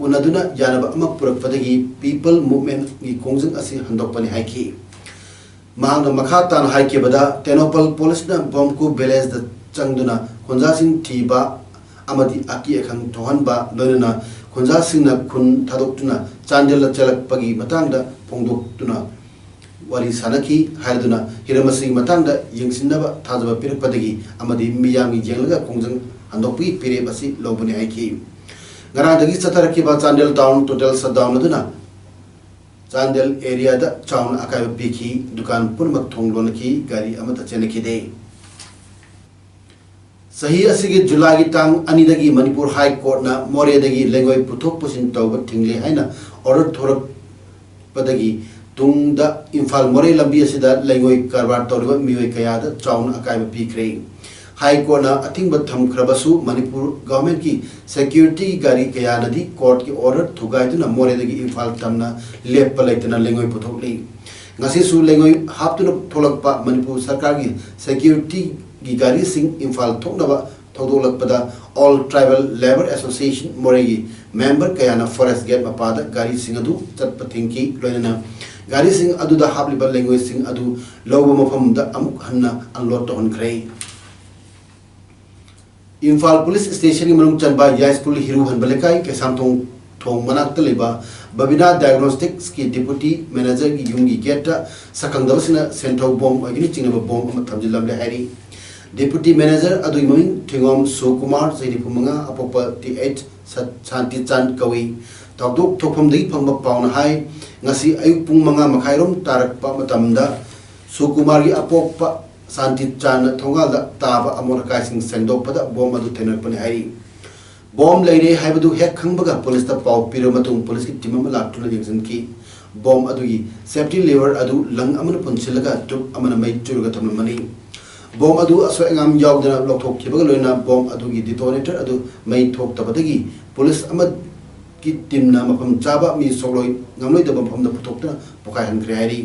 ꯎꯅꯗꯨꯅ ꯌꯥꯅꯕ ꯑꯃ ꯄꯨꯔꯛꯄꯗꯒꯤ people movementꯀꯤ ꯈꯣꯡꯖꯪ ꯑꯁꯤ ꯍꯟꯗꯣꯛꯄꯅꯤ ꯍꯥꯏꯈꯤ꯫ ꯃꯍꯥꯛꯅ ꯃꯈꯥ ꯇꯥꯅ ꯍꯥꯏꯈꯤꯕꯗ, ꯇꯦꯡꯅꯧꯄꯜ ꯄꯨꯂꯤꯁꯅ ꯕꯣꯝꯀꯨ ꯚꯤꯂꯦꯖꯗ ꯆꯪꯗꯨꯅ ꯈꯨꯟꯖꯥꯁꯤꯡ ꯊꯤꯕ ꯑꯃꯗꯤ ꯑꯀꯤ ꯑꯈꯪ ꯊꯣꯛꯍꯟꯕ, ꯂꯣꯏꯅꯅ ꯈꯨꯟꯖꯥꯁꯤꯡꯅ ꯈꯨꯟ ꯊꯥꯗꯣꯛꯇꯨꯅ ꯆꯥꯟꯗꯦꯜꯗ ꯆꯦꯜꯂꯛꯄꯒꯤ ꯃꯇꯥꯡꯗ ꯐꯣꯡꯗꯣꯛꯇꯨꯅ ꯋꯥꯔꯤ ꯁꯥꯅꯈꯤ ꯍꯥꯏꯗꯨꯅ ꯍꯤꯔꯝ ꯑꯁꯤꯒꯤ ꯃꯇꯥꯡꯗ ꯌꯦꯡꯁꯤꯟꯅꯕ ꯊꯥꯖꯕ ꯄꯤꯔꯛꯄꯗꯒꯤ ꯑꯃꯗꯤ ꯃꯤꯌꯥꯝꯒꯤ ꯌꯦꯡꯂꯒ ꯈꯣꯡꯖꯪ ꯍꯟꯗꯣꯛꯄꯒꯤ ꯐꯤꯔꯦꯞ ꯑꯁꯤ ꯂꯧꯕꯅꯤ ꯍꯥꯏꯈꯤ꯫ ꯉꯔꯥꯡꯗꯒꯤ ꯆꯠꯊꯔꯛꯈꯤꯕ ꯆꯥꯟꯗꯦꯜ ꯇꯥꯎꯟ total shutdown ꯑꯗꯨꯅ ꯆꯥꯟꯗꯦꯜ ꯑꯦꯔꯤꯌꯥꯗ ꯆꯥꯎꯅ ꯑꯀꯥꯏꯕ ꯄꯤꯈꯤ꯫ ꯗꯨꯀꯥꯟ ꯄꯨꯝꯅꯃꯛ ꯊꯣꯡ ꯂꯣꯟꯈꯤ, ꯒꯥꯔꯤ ꯑꯃꯠꯇ ꯆꯦꯟꯅꯈꯤꯗꯦ꯫ ꯆꯍꯤ ꯑꯁꯤꯒꯤ ꯖꯨꯂꯥꯏꯒꯤ ꯇꯥꯡ ꯑꯅꯤꯗꯒꯤ ꯃꯅꯤꯄꯨꯔ ꯍꯥꯏ ꯀꯣꯔꯠꯅ ꯃꯣꯔꯦꯗꯒꯤ ꯂꯩꯉꯣꯏ ꯄꯨꯊꯣꯛ ꯄꯨꯁꯤꯟ ꯇꯧꯕ ꯊꯤꯡꯂꯦ ꯍꯥꯏꯅ order ꯊꯣꯔꯛꯄꯗꯒꯤ ꯇꯨꯡꯗ ꯏꯝꯐꯥꯜ ꯃꯣꯔꯦ ꯂꯝꯕꯤ ꯑꯁꯤꯗ ꯂꯩꯉꯣꯏ ꯀꯔꯕꯥꯔ ꯇꯧꯔꯤꯕ ꯃꯤꯑꯣꯏ ꯀꯌꯥꯗ ꯆꯥꯎꯅ ꯑꯀꯥꯏꯕ ꯄꯤꯈ꯭ꯔꯦ꯫ ꯍꯥꯏ ꯀꯣꯔꯠꯅ ꯑꯊꯤꯡꯕ ꯊꯝꯈ꯭ꯔꯕꯁꯨ ꯃꯅꯤꯄꯨꯔ ꯒꯚꯔꯟꯃꯦꯟꯠꯀꯤ ꯁꯦꯀ꯭ꯌꯨꯔꯤꯇꯤꯒꯤ ꯒꯥꯔꯤ ꯀꯌꯥꯅꯗꯤ ꯀꯣꯔꯠꯀꯤ order ꯊꯨꯒꯥꯏꯗꯨꯅ ꯃꯣꯔꯦꯗꯒꯤ ꯏꯝꯐꯥꯜ ꯇꯝꯅ ꯂꯦꯞꯄ ꯂꯩꯇꯅ ꯂꯩꯉꯣꯏ ꯄꯨꯊꯣꯛꯂꯤ꯫ ꯉꯁꯤꯁꯨ ꯂꯩꯉꯣꯏ ꯍꯥꯞꯇꯨꯅ ꯊꯣꯛꯂꯛꯄ ꯃꯅꯤꯄꯨꯔ ꯁꯔꯀꯥꯔꯒꯤ ꯁꯦꯀ꯭ꯌꯨꯔꯤꯇꯤꯒꯤ ꯒꯥꯔꯤꯁꯤꯡ ꯏꯝꯐꯥꯜ ꯊꯣꯛꯅꯕ ꯊꯧꯗꯣꯛꯂꯛꯄꯗ All Tribal Labour Association ꯃꯣꯔꯦꯒꯤ ꯃꯦꯝꯕꯔ ꯀꯌꯥꯅ ꯐꯣꯔꯦꯁ ꯒꯦꯠ ꯃꯄꯥꯗ ꯒꯥꯔꯤꯁꯤꯡ ꯑꯗꯨ ꯆꯠꯄ ꯊꯤꯡꯈꯤ꯫ ꯂꯣꯏꯅꯅ ꯒꯥꯔꯤꯁꯤꯡ ꯑꯗꯨꯗ ꯍꯥꯞꯂꯤꯕ ꯂꯩꯉꯣꯏꯁꯤꯡ ꯑꯗꯨ ꯂꯧꯕ ꯃꯐꯝꯗ ꯑꯃꯨꯛ ꯍꯟꯅ ꯑꯟꯂꯣꯗ ꯇꯧꯍꯟꯈ꯭ꯔꯦ꯫ ꯏꯝꯐꯥꯜ ꯄꯨꯂꯤꯁ ꯁ꯭ꯇꯦꯁꯟꯒꯤ ꯃꯅꯨꯡ ꯆꯟꯕ ꯌꯥꯏꯁ꯭ꯀꯨꯜ ꯍꯤꯔꯨ ꯍꯟꯕ ꯂꯩꯀꯥꯏ ꯀꯩꯁꯥꯝꯊꯣꯡ ꯊꯣꯡ ꯃꯅꯥꯛꯇ ꯂꯩꯕ ꯕꯕꯤꯅꯥ ꯗꯥꯏꯒꯅꯣꯁꯇꯤꯛꯁꯀꯤ ꯗꯤꯄꯨꯇꯤ ꯃꯦꯅꯦꯖꯔꯒꯤ ꯌꯨꯝꯒꯤ ꯒꯦꯠꯇ ꯁꯛꯈꯪꯗꯕꯁꯤꯡꯅ ꯁꯦꯟꯊꯧ ꯕꯣꯝ ꯑꯣꯏꯒꯅꯤ ꯆꯤꯡꯅꯕ ꯕꯣꯝ ꯑꯃ ꯊꯝꯖꯤꯜꯂꯝꯂꯦ ꯍꯥꯏꯔꯤ꯫ ꯗꯤꯄꯨꯇꯤ ꯃꯦꯅꯦꯖꯔ ꯑꯗꯨꯒꯤ ꯃꯃꯤꯡ ꯊꯤꯉꯣꯝ ꯁꯨꯀꯨꯃꯥꯔ, ꯆꯍꯤ ꯅꯤꯐꯨ ꯃꯉꯥ, ꯑꯄꯣꯛꯄ ꯇꯤ ꯑꯩꯆ ꯁ-, ꯁꯥꯟꯇꯤꯆꯥꯟ ꯀꯧꯏ꯫ ꯊꯧꯗꯣꯛ ꯊꯣꯛꯐꯝꯗꯒꯤ ꯐꯪꯕ ꯄꯥꯎꯅ ꯍꯥꯏ, ꯉꯁꯤ ꯑꯌꯨꯛ ꯄꯨꯡ ꯃꯉꯥ ꯃꯈꯥꯏꯔꯣꯝ ꯇꯥꯔꯛꯄ ꯃꯇꯝꯗ ꯁꯨꯀꯨꯃꯥꯔꯒꯤ ꯑꯄꯣꯛꯄ ꯁꯥꯟꯇꯤꯆꯥꯟꯅ ꯊꯣꯡꯒꯥꯜꯗ ꯇꯥꯕ ꯑꯃꯣꯠ ꯑꯀꯥꯏꯁꯤꯡ ꯁꯦꯡꯗꯣꯛꯄꯗ ꯕꯣꯝ ꯑꯗꯨ ꯊꯦꯡꯅꯔꯛꯄꯅꯤ ꯍꯥꯏꯔꯤ꯫ ꯕꯣꯝ ꯂꯩꯔꯦ ꯍꯥꯏꯕꯗꯨ ꯍꯦꯛ ꯈꯪꯕꯒ ꯄꯨꯂꯤꯁꯇ ꯄꯥꯎ ꯄꯤꯔꯕ ꯃꯇꯨꯡ ꯄꯨꯂꯤꯁꯀꯤ ꯇꯤꯝ ꯑꯃ ꯂꯥꯛꯇꯨꯅ ꯌꯦꯡꯁꯤꯟꯈꯤ꯫ ꯕꯣꯝ ꯑꯗꯨꯒꯤ ꯁꯦꯐꯇꯤ ꯂꯤꯚꯔ ꯑꯗꯨ ꯂꯪ ꯑꯃꯅ ꯄꯨꯟꯁꯤꯜꯂꯒ ꯇ꯭ꯔꯨꯞ ꯑꯃꯅ ꯃꯩ ꯆꯨꯔꯒ ꯊꯝꯂꯝꯕꯅꯤ꯫ ꯕꯣꯝ ꯑꯗꯨ ꯑꯁꯣꯏ ꯑꯉꯥꯝ ꯌꯥꯎꯗꯅ ꯂꯧꯊꯣꯛꯈꯤꯕꯒ ꯂꯣꯏꯅꯅ ꯕꯣꯝ ꯑꯗꯨꯒꯤ ꯗꯤꯇꯣꯅꯦꯇꯔ ꯑꯗꯨ ꯃꯩ ꯊꯣꯛꯇꯕꯗꯒꯤ ꯄꯨꯂꯤꯁ ꯑꯃꯒꯤ ꯇꯤꯝꯅ ꯃꯐꯝ ꯆꯥꯕ ꯃꯤ ꯁꯣꯛꯂꯣꯏ ꯉꯥꯝꯂꯣꯏꯗꯕ ꯃꯐꯝꯗ ꯄꯨꯊꯣꯛꯇꯨꯅ ꯄꯣꯈꯥꯏꯍꯟꯈ꯭ꯔꯦ ꯍꯥꯏꯔꯤ꯫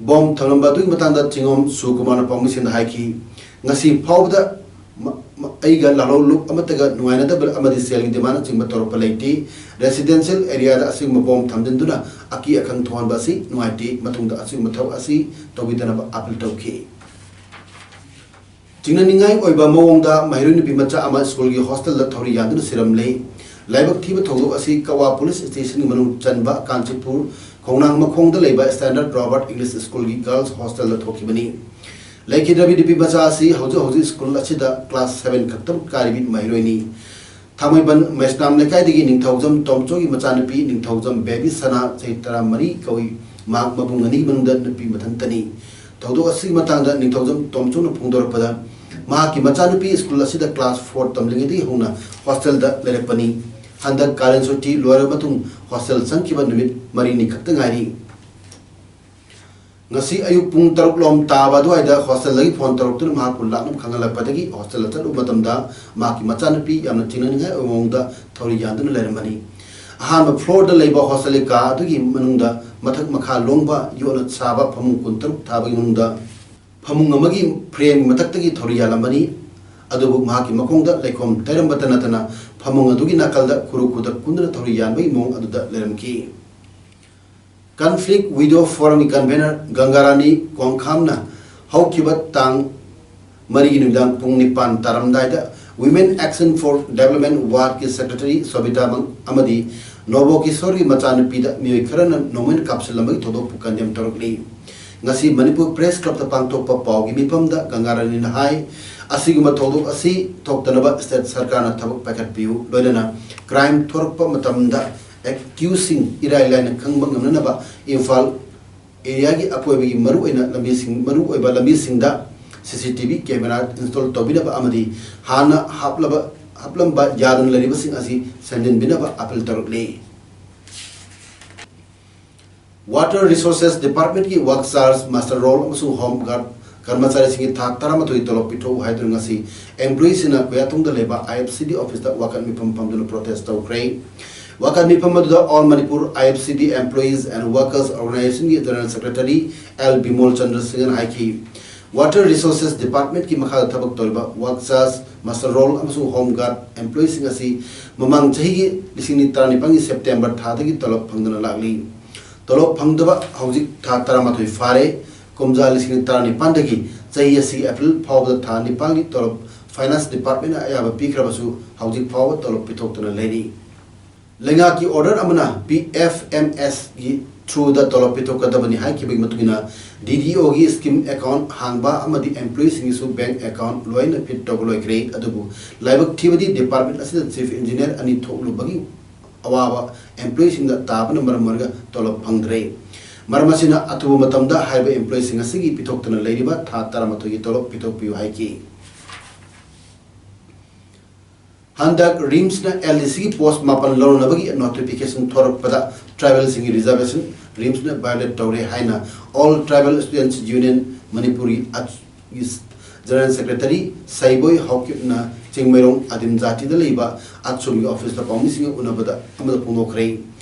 ꯕꯣꯝ ꯊꯝꯂꯝꯕ ꯑꯗꯨꯒꯤ ꯃꯇꯥꯡꯗ ꯆꯤꯡꯉꯣꯝ ꯁꯨꯀꯨꯃꯥꯔꯅ ꯄꯥꯎꯃꯤꯁꯤꯡꯗ ꯍꯥꯏꯈꯤ, "ꯉꯁꯤ ꯐꯥꯎꯕꯗ ꯃ-, ꯃ-, ꯑꯩꯒ ꯂꯥꯜꯍꯧ ꯂꯨꯞ ꯑꯃꯠꯇꯒ ꯅꯨꯡꯉꯥꯏꯅꯗꯕ ꯑꯃꯗꯤ ꯁꯦꯜꯒꯤ ꯗꯤꯃꯥꯟꯅꯆꯤꯡꯕ ꯇꯧꯔꯛꯄ ꯂꯩꯇꯦ꯫ ꯔꯦꯁꯤꯗꯦꯟꯁꯤꯌꯦꯜ ꯑꯦꯔꯤꯌꯥꯗ ꯑꯁꯤꯒꯨꯝꯕ ꯕꯣꯝ ꯊꯝꯖꯤꯟꯗꯨꯅ ꯑꯀꯤ ꯑꯈꯪ ꯊꯣꯛꯍꯟꯕ ꯑꯁꯤ ꯅꯨꯡꯉꯥꯏꯇꯦ꯫ ꯃꯇꯨꯡꯗ ꯑꯁꯤꯒꯨꯝꯕ ꯊꯕꯛ ꯑꯁꯤ ꯇꯧꯕꯤꯗꯅꯕ ꯑꯥꯄꯤꯜ ꯇꯧꯈꯤ"꯫ ꯆꯤꯡꯅꯅꯤꯡꯉꯥꯏ ꯑꯣꯏꯕ ꯃꯑꯣꯡꯗ ꯃꯍꯩꯔꯣꯏ ꯅꯨꯄꯤ ꯃꯆꯥ ꯑꯃ ꯁ꯭ꯀꯨꯜꯒꯤ ꯍꯣꯁꯇꯦꯜꯗ ꯊꯧꯔꯤ ꯌꯥꯟꯗꯨꯅ ꯁꯤꯔꯝꯂꯦ꯫ ꯂꯥꯏꯕꯛ ꯊꯤꯕ ꯊꯧꯗꯣꯛ ꯑꯁꯤ ꯀꯛꯋꯥ ꯄꯨꯂꯤꯁ ꯁ꯭ꯇꯦꯁꯟꯒꯤ ꯃꯅꯨꯡ ꯆꯟꯕ ꯀꯥꯟꯆꯤꯄꯨꯔ ꯈꯣꯡꯅꯥꯡ ꯃꯈꯣꯡꯗ ꯂꯩꯕ ꯁ꯭ꯇꯦꯟꯗꯔꯗ ꯔꯣꯕꯔꯠ ꯏꯪꯂꯤꯁ ꯁ꯭ꯀꯨꯜꯒꯤ ꯒꯔꯜꯁ ꯍꯣꯁꯇꯦꯜꯗ ꯊꯣꯛꯈꯤꯕꯅꯤ꯫ ꯂꯩꯈꯤꯗ꯭ꯔꯕꯤ ꯅꯨꯄꯤ ꯃꯆꯥ ꯑꯁꯤ ꯍꯧꯖꯤꯛ ꯍꯧꯖꯤꯛ ꯁ꯭ꯀꯨꯜ ꯑꯁꯤꯗ ꯀ꯭ꯂꯥꯁ ꯁꯚꯦꯟ ꯈꯛꯇꯃꯛ ꯀꯥꯔꯤꯕꯤ ꯃꯍꯩꯔꯣꯏꯅꯤ꯫ ꯊꯥꯡꯃꯩꯕꯟ ꯃꯩꯁꯅꯥꯝ ꯂꯩꯀꯥꯏꯗꯒꯤ ꯅꯤꯡꯊꯧꯖꯝ ꯇꯣꯝꯆꯧꯒꯤ ꯃꯆꯥꯅꯨꯄꯤ ꯅꯤꯡꯊꯧꯖꯝ ꯕꯦꯕꯤ ꯁꯅꯥ, ꯆꯍꯤ ꯇꯔꯥꯃꯔꯤ ꯀꯧꯏ꯫ ꯃꯍꯥꯛ ꯃꯕꯨꯡ ꯑꯅꯤꯒꯤ ꯃꯅꯨꯡꯗ ꯅꯨꯄꯤ ꯃꯊꯟꯇꯅꯤ꯫ ꯊꯧꯗꯣꯛ ꯑꯁꯤꯒꯤ ꯃꯇꯥꯡꯗ ꯅꯤꯡꯊꯧꯖꯝ ꯇꯣꯝꯆꯧꯅ ꯐꯣꯡꯗꯣꯔꯛꯄꯗ, ꯃꯍꯥꯛꯀꯤ ꯃꯆꯥꯅꯨꯄꯤ ꯁ꯭ꯀꯨꯜ ꯑꯁꯤꯗ ꯀ꯭ꯂꯥꯁ ꯐꯣꯔ ꯇꯝꯂꯤꯉꯩꯗꯒꯤ ꯍꯧꯅ ꯍꯣꯁꯇꯦꯜꯗ ꯂꯩꯔꯛꯄꯅꯤ꯫ ꯍꯟꯗꯛ ꯀꯥꯂꯦꯟ ꯁꯨꯇꯤ ꯂꯣꯏꯔꯕ ꯃꯇꯨꯡ ꯍꯣꯁꯇꯦꯜ ꯆꯪꯈꯤꯕ ꯅꯨꯃꯤꯠ ꯃꯔꯤꯅꯤ ꯈꯛꯇ ꯉꯥꯏꯔꯤ꯫ ꯉꯁꯤ ꯑꯌꯨꯛ ꯄꯨꯡ ꯇꯔꯨꯛ ꯂꯣꯝ ꯇꯥꯕ ꯑꯗꯨꯋꯥꯏꯗ ꯍꯣꯁꯇꯦꯜꯗꯒꯤ ꯐꯣꯟ ꯇꯧꯔꯛꯇꯨꯅ ꯃꯍꯥꯛꯄꯨ ꯂꯥꯛꯅꯕ ꯈꯪꯍꯜꯂꯛꯄꯗꯒꯤ ꯍꯣꯁꯇꯦꯜꯗ ꯆꯠꯂꯨꯕ ꯃꯇꯝꯗ ꯃꯍꯥꯛꯀꯤ ꯃꯆꯥꯅꯨꯄꯤ ꯌꯥꯝꯅ ꯆꯤꯡꯅꯅꯤꯡꯉꯥꯏ ꯑꯣꯏꯕ ꯃꯑꯣꯡꯗ ꯊꯧꯔꯤ ꯌꯥꯟꯗꯨꯅ ꯂꯩꯔꯝꯕꯅꯤ꯫ ꯑꯍꯥꯟꯕ ꯐ꯭ꯂꯣꯔꯗ ꯂꯩꯕ ꯍꯣꯁꯇꯦꯜꯒꯤ ꯀꯥ ꯑꯗꯨꯒꯤ ꯃꯅꯨꯡꯗ ꯃꯊꯛ ꯃꯈꯥ ꯂꯣꯡꯕ ꯌꯣꯠꯅ ꯁꯥꯕ ꯐꯃꯨꯡ ꯀꯨꯟꯇꯔꯨꯛ ꯊꯥꯕꯒꯤ ꯃꯅꯨꯡꯗ ꯐꯃꯨꯡ ꯑꯃꯒꯤ ꯐ꯭ꯔꯦꯝꯒꯤ ꯃꯊꯛꯇꯒꯤ ꯊꯧꯔꯤ ꯌꯥꯜꯂꯝꯕꯅꯤ꯫ ꯑꯗꯨꯕꯨ ꯃꯍꯥꯛꯀꯤ ꯃꯈꯣꯡꯗ ꯂꯩꯈꯣꯝ ꯇꯩꯔꯝꯕꯇ ꯅꯠꯇꯅ ꯐꯃꯨꯡ ꯑꯗꯨꯒꯤ ꯅꯥꯀꯜꯗ ꯈꯨꯔꯨ ꯈꯨꯗꯛ ꯀꯨꯟꯗꯨꯅ ꯊꯧꯔꯤ ꯌꯥꯟꯕꯒꯤ ꯃꯑꯣꯡ ꯑꯗꯨꯗ ꯂꯩꯔꯝꯈꯤ꯫ Conflict Widow Forumꯒꯤ convener ꯒꯪꯒꯥꯔꯥꯅꯤ ꯀꯣꯡꯈꯥꯝꯅ ꯍꯧꯈꯤꯕ ꯇꯥꯡ ꯃꯔꯤꯒꯤ ꯅꯨꯃꯤꯗꯥꯡ ꯄꯨꯡ ꯅꯤꯄꯥꯟ ꯇꯥꯔꯝꯗꯥꯏꯗ Women Action for Development Wardꯀꯤ secretary ꯁꯣꯕꯤꯇꯥ ꯃꯪ ꯑꯃꯗꯤ ꯅꯣꯕꯣ ꯀꯤꯁꯣꯔꯒꯤ ꯃꯆꯥꯅꯨꯄꯤꯗ ꯃꯤꯑꯣꯏ ꯈꯔꯅ ꯅꯣꯡꯃꯩꯅ ꯀꯥꯞꯁꯤꯜꯂꯝꯕꯒꯤ ꯊꯧꯗꯣꯛꯄꯨ condemn ꯇꯧꯔꯛꯂꯤ꯫ ꯉꯁꯤ ꯃꯅꯤꯄꯨꯔ Press Clubꯇ ꯄꯥꯡꯊꯣꯛꯄ ꯄꯥꯎꯒꯤ ꯃꯤꯐꯝꯗ ꯒꯪꯒꯥꯔꯥꯅꯤꯅ ꯍꯥꯏ, ꯑꯁꯤꯒꯨꯝꯕ ꯊꯧꯗꯣꯛ ꯑꯁꯤ ꯊꯣꯛꯇꯅꯕ state ꯁꯔꯀꯥꯔꯅ ꯊꯕꯛ ꯄꯥꯏꯈꯠꯄꯤꯌꯨ, ꯂꯣꯏꯅꯅ crime ꯊꯣꯔꯛꯄ ꯃꯇꯝꯗ accusedꯁꯤꯡ ꯏꯔꯥꯏ ꯂꯥꯏꯅ ꯈꯪꯕ ꯉꯝꯅꯅꯕ ꯏꯝꯐꯥꯜ areaꯒꯤ ꯑꯀꯣꯏꯕꯒꯤ ꯃꯔꯨꯑꯣꯏꯅ ꯂꯝꯕꯤꯁꯤꯡ, ꯃꯔꯨꯑꯣꯏꯕ ꯂꯝꯕꯤꯁꯤꯡꯗ C C T V camera install ꯇꯧꯕꯤꯅꯕ ꯑꯃꯗꯤ ꯍꯥꯟꯅ ꯍꯥꯞꯂꯕ, ꯍꯥꯞꯂꯝꯕ ꯌꯥꯗꯅ ꯂꯩꯔꯤꯕꯁꯤꯡ ꯑꯁꯤ ꯁꯦꯝꯖꯤꯟꯕꯤꯅꯕ appeal ꯇꯧꯔꯛꯂꯤ꯫ Water Resources Departmentꯀꯤ work charge, muster roll ꯑꯃꯁꯨꯡ home guard ꯀꯔꯃꯆꯥꯔꯤꯁꯤꯡꯒꯤ ꯊꯥ ꯇꯔꯥꯃꯥꯊꯣꯏ ꯇꯣꯂꯣꯞ ꯄꯤꯊꯣꯛꯎ ꯍꯥꯏꯗꯨꯅ ꯉꯁꯤ employeeꯁꯤꯡꯅ ꯀꯣꯌꯥꯊꯣꯡꯗ ꯂꯩꯕ I F C D officeꯇ ꯋꯥꯀꯠ ꯃꯤꯐꯝ ꯐꯝꯗꯨꯅ protest ꯇꯧꯈ꯭ꯔꯦ꯫ ꯋꯥꯀꯠ ꯃꯤꯐꯝ ꯑꯗꯨꯗ All Manipur I F C D employees and workers organizationꯒꯤ general secretary L Bimol Chandra ꯁꯤꯡꯍꯅ ꯍꯥꯏꯈꯤ, Water Resources Departmentꯀꯤ ꯃꯈꯥꯗ ꯊꯕꯛ ꯇꯧꯔꯤꯕ work charge, muster roll ꯑꯃꯁꯨꯡ home guard employeeꯁꯤꯡ ꯑꯁꯤ ꯃꯃꯥꯡ ꯆꯍꯤꯒꯤ ꯂꯤꯁꯤꯡ ꯑꯅꯤ ꯇꯔꯥꯅꯤꯄꯥꯟꯒꯤ September ꯊꯥꯗꯒꯤ ꯇꯣꯂꯣꯞ ꯐꯪꯗꯅ ꯂꯥꯛꯂꯤ꯫ ꯇꯣꯂꯣꯞ ꯐꯪꯗꯕ ꯍꯧꯖꯤꯛ ꯊꯥ ꯇꯔꯥꯃꯥꯊꯣꯏ ꯐꯥꯔꯦ꯫ ꯀꯨꯝꯖꯥ ꯂꯤꯁꯤꯡ ꯑꯅꯤ ꯇꯔꯥꯅꯤꯄꯥꯟꯗꯒꯤ ꯆꯍꯤ ꯑꯁꯤꯒꯤ April ꯐꯥꯎꯕꯗ ꯊꯥ ꯅꯤꯄꯥꯟꯒꯤ ꯇꯣꯂꯣꯞ Finance Departmentꯅ ꯑꯌꯥꯕ ꯄꯤꯈ꯭ꯔꯕꯁꯨ ꯍꯧꯖꯤꯛ ꯐꯥꯎꯕ ꯇꯣꯂꯣꯞ ꯄꯤꯊꯣꯛꯇꯅ ꯂꯩꯔꯤ꯫ ꯂꯩꯉꯥꯛꯀꯤ order ꯑꯃꯅ P F M Sꯒꯤ throughꯗ ꯇꯣꯂꯣꯞ ꯄꯤꯊꯣꯛꯀꯗꯕꯅꯤ ꯍꯥꯏꯈꯤꯕꯒꯤ ꯃꯇꯨꯡ ꯏꯟꯅ D D Oꯒꯤ scheme account ꯍꯥꯡꯕ ꯑꯃꯗꯤ employeeꯁꯤꯡꯒꯤꯁꯨ bank account ꯂꯣꯏꯅ fit ꯇꯧꯕ ꯂꯣꯏꯈ꯭ꯔꯦ꯫ ꯑꯗꯨꯕꯨ ꯂꯥꯏꯕꯛ ꯊꯤꯕꯗꯤ department ꯑꯁꯤꯗ chief engineer ꯑꯅꯤ ꯊꯣꯛꯂꯨꯕꯒꯤ ꯑꯋꯥꯕ employeeꯁꯤꯡꯗ ꯇꯥꯕꯅ ꯃꯔꯝ ꯑꯣꯏꯔꯒ ꯇꯣꯂꯣꯞ ꯐꯪꯗ꯭ꯔꯦ꯫ ꯃꯔꯝ ꯑꯁꯤꯅ ꯑꯊꯨꯕ ꯃꯇꯝꯗ ꯍꯥꯏꯔꯤꯕ employeeꯁꯤꯡ ꯑꯁꯤꯒꯤ ꯄꯤꯊꯣꯛꯇꯅ ꯂꯩꯔꯤꯕ ꯊꯥ ꯇꯔꯥꯃꯥꯊꯣꯏꯒꯤ ꯇꯣꯂꯣꯞ ꯄꯤꯊꯣꯛꯄꯤꯌꯨ ꯍꯥꯏꯈꯤ꯫ ꯍꯟꯗꯛ RIMSꯅ L D Cꯒꯤ post ꯃꯥꯄꯟ ꯂꯧꯅꯅꯕꯒꯤ notification ꯊꯣꯔꯛꯄꯗ tribalꯁꯤꯡꯒꯤ reservation RIMSꯅ violate ꯇꯧꯔꯦ ꯍꯥꯏꯅ All Tribal Students Union ꯃꯅꯤꯄꯨꯔꯒꯤ ꯑꯠ-, ꯒꯤ general secretary ꯁꯩꯕꯣꯏ ꯍꯥꯎꯀꯤꯞꯅ ꯆꯤꯡꯃꯩꯔꯣꯡ ꯑꯗꯤꯝ ꯖꯥꯇꯤꯗ ꯂꯩꯕ ꯑꯠꯁꯨꯝꯒꯤ officeꯇ ꯄꯥꯎꯃꯤꯁꯤꯡꯒ ꯎꯅꯕꯗ ꯑꯃꯗ ꯐꯣꯡꯗꯣꯛꯈ꯭ꯔꯦ꯫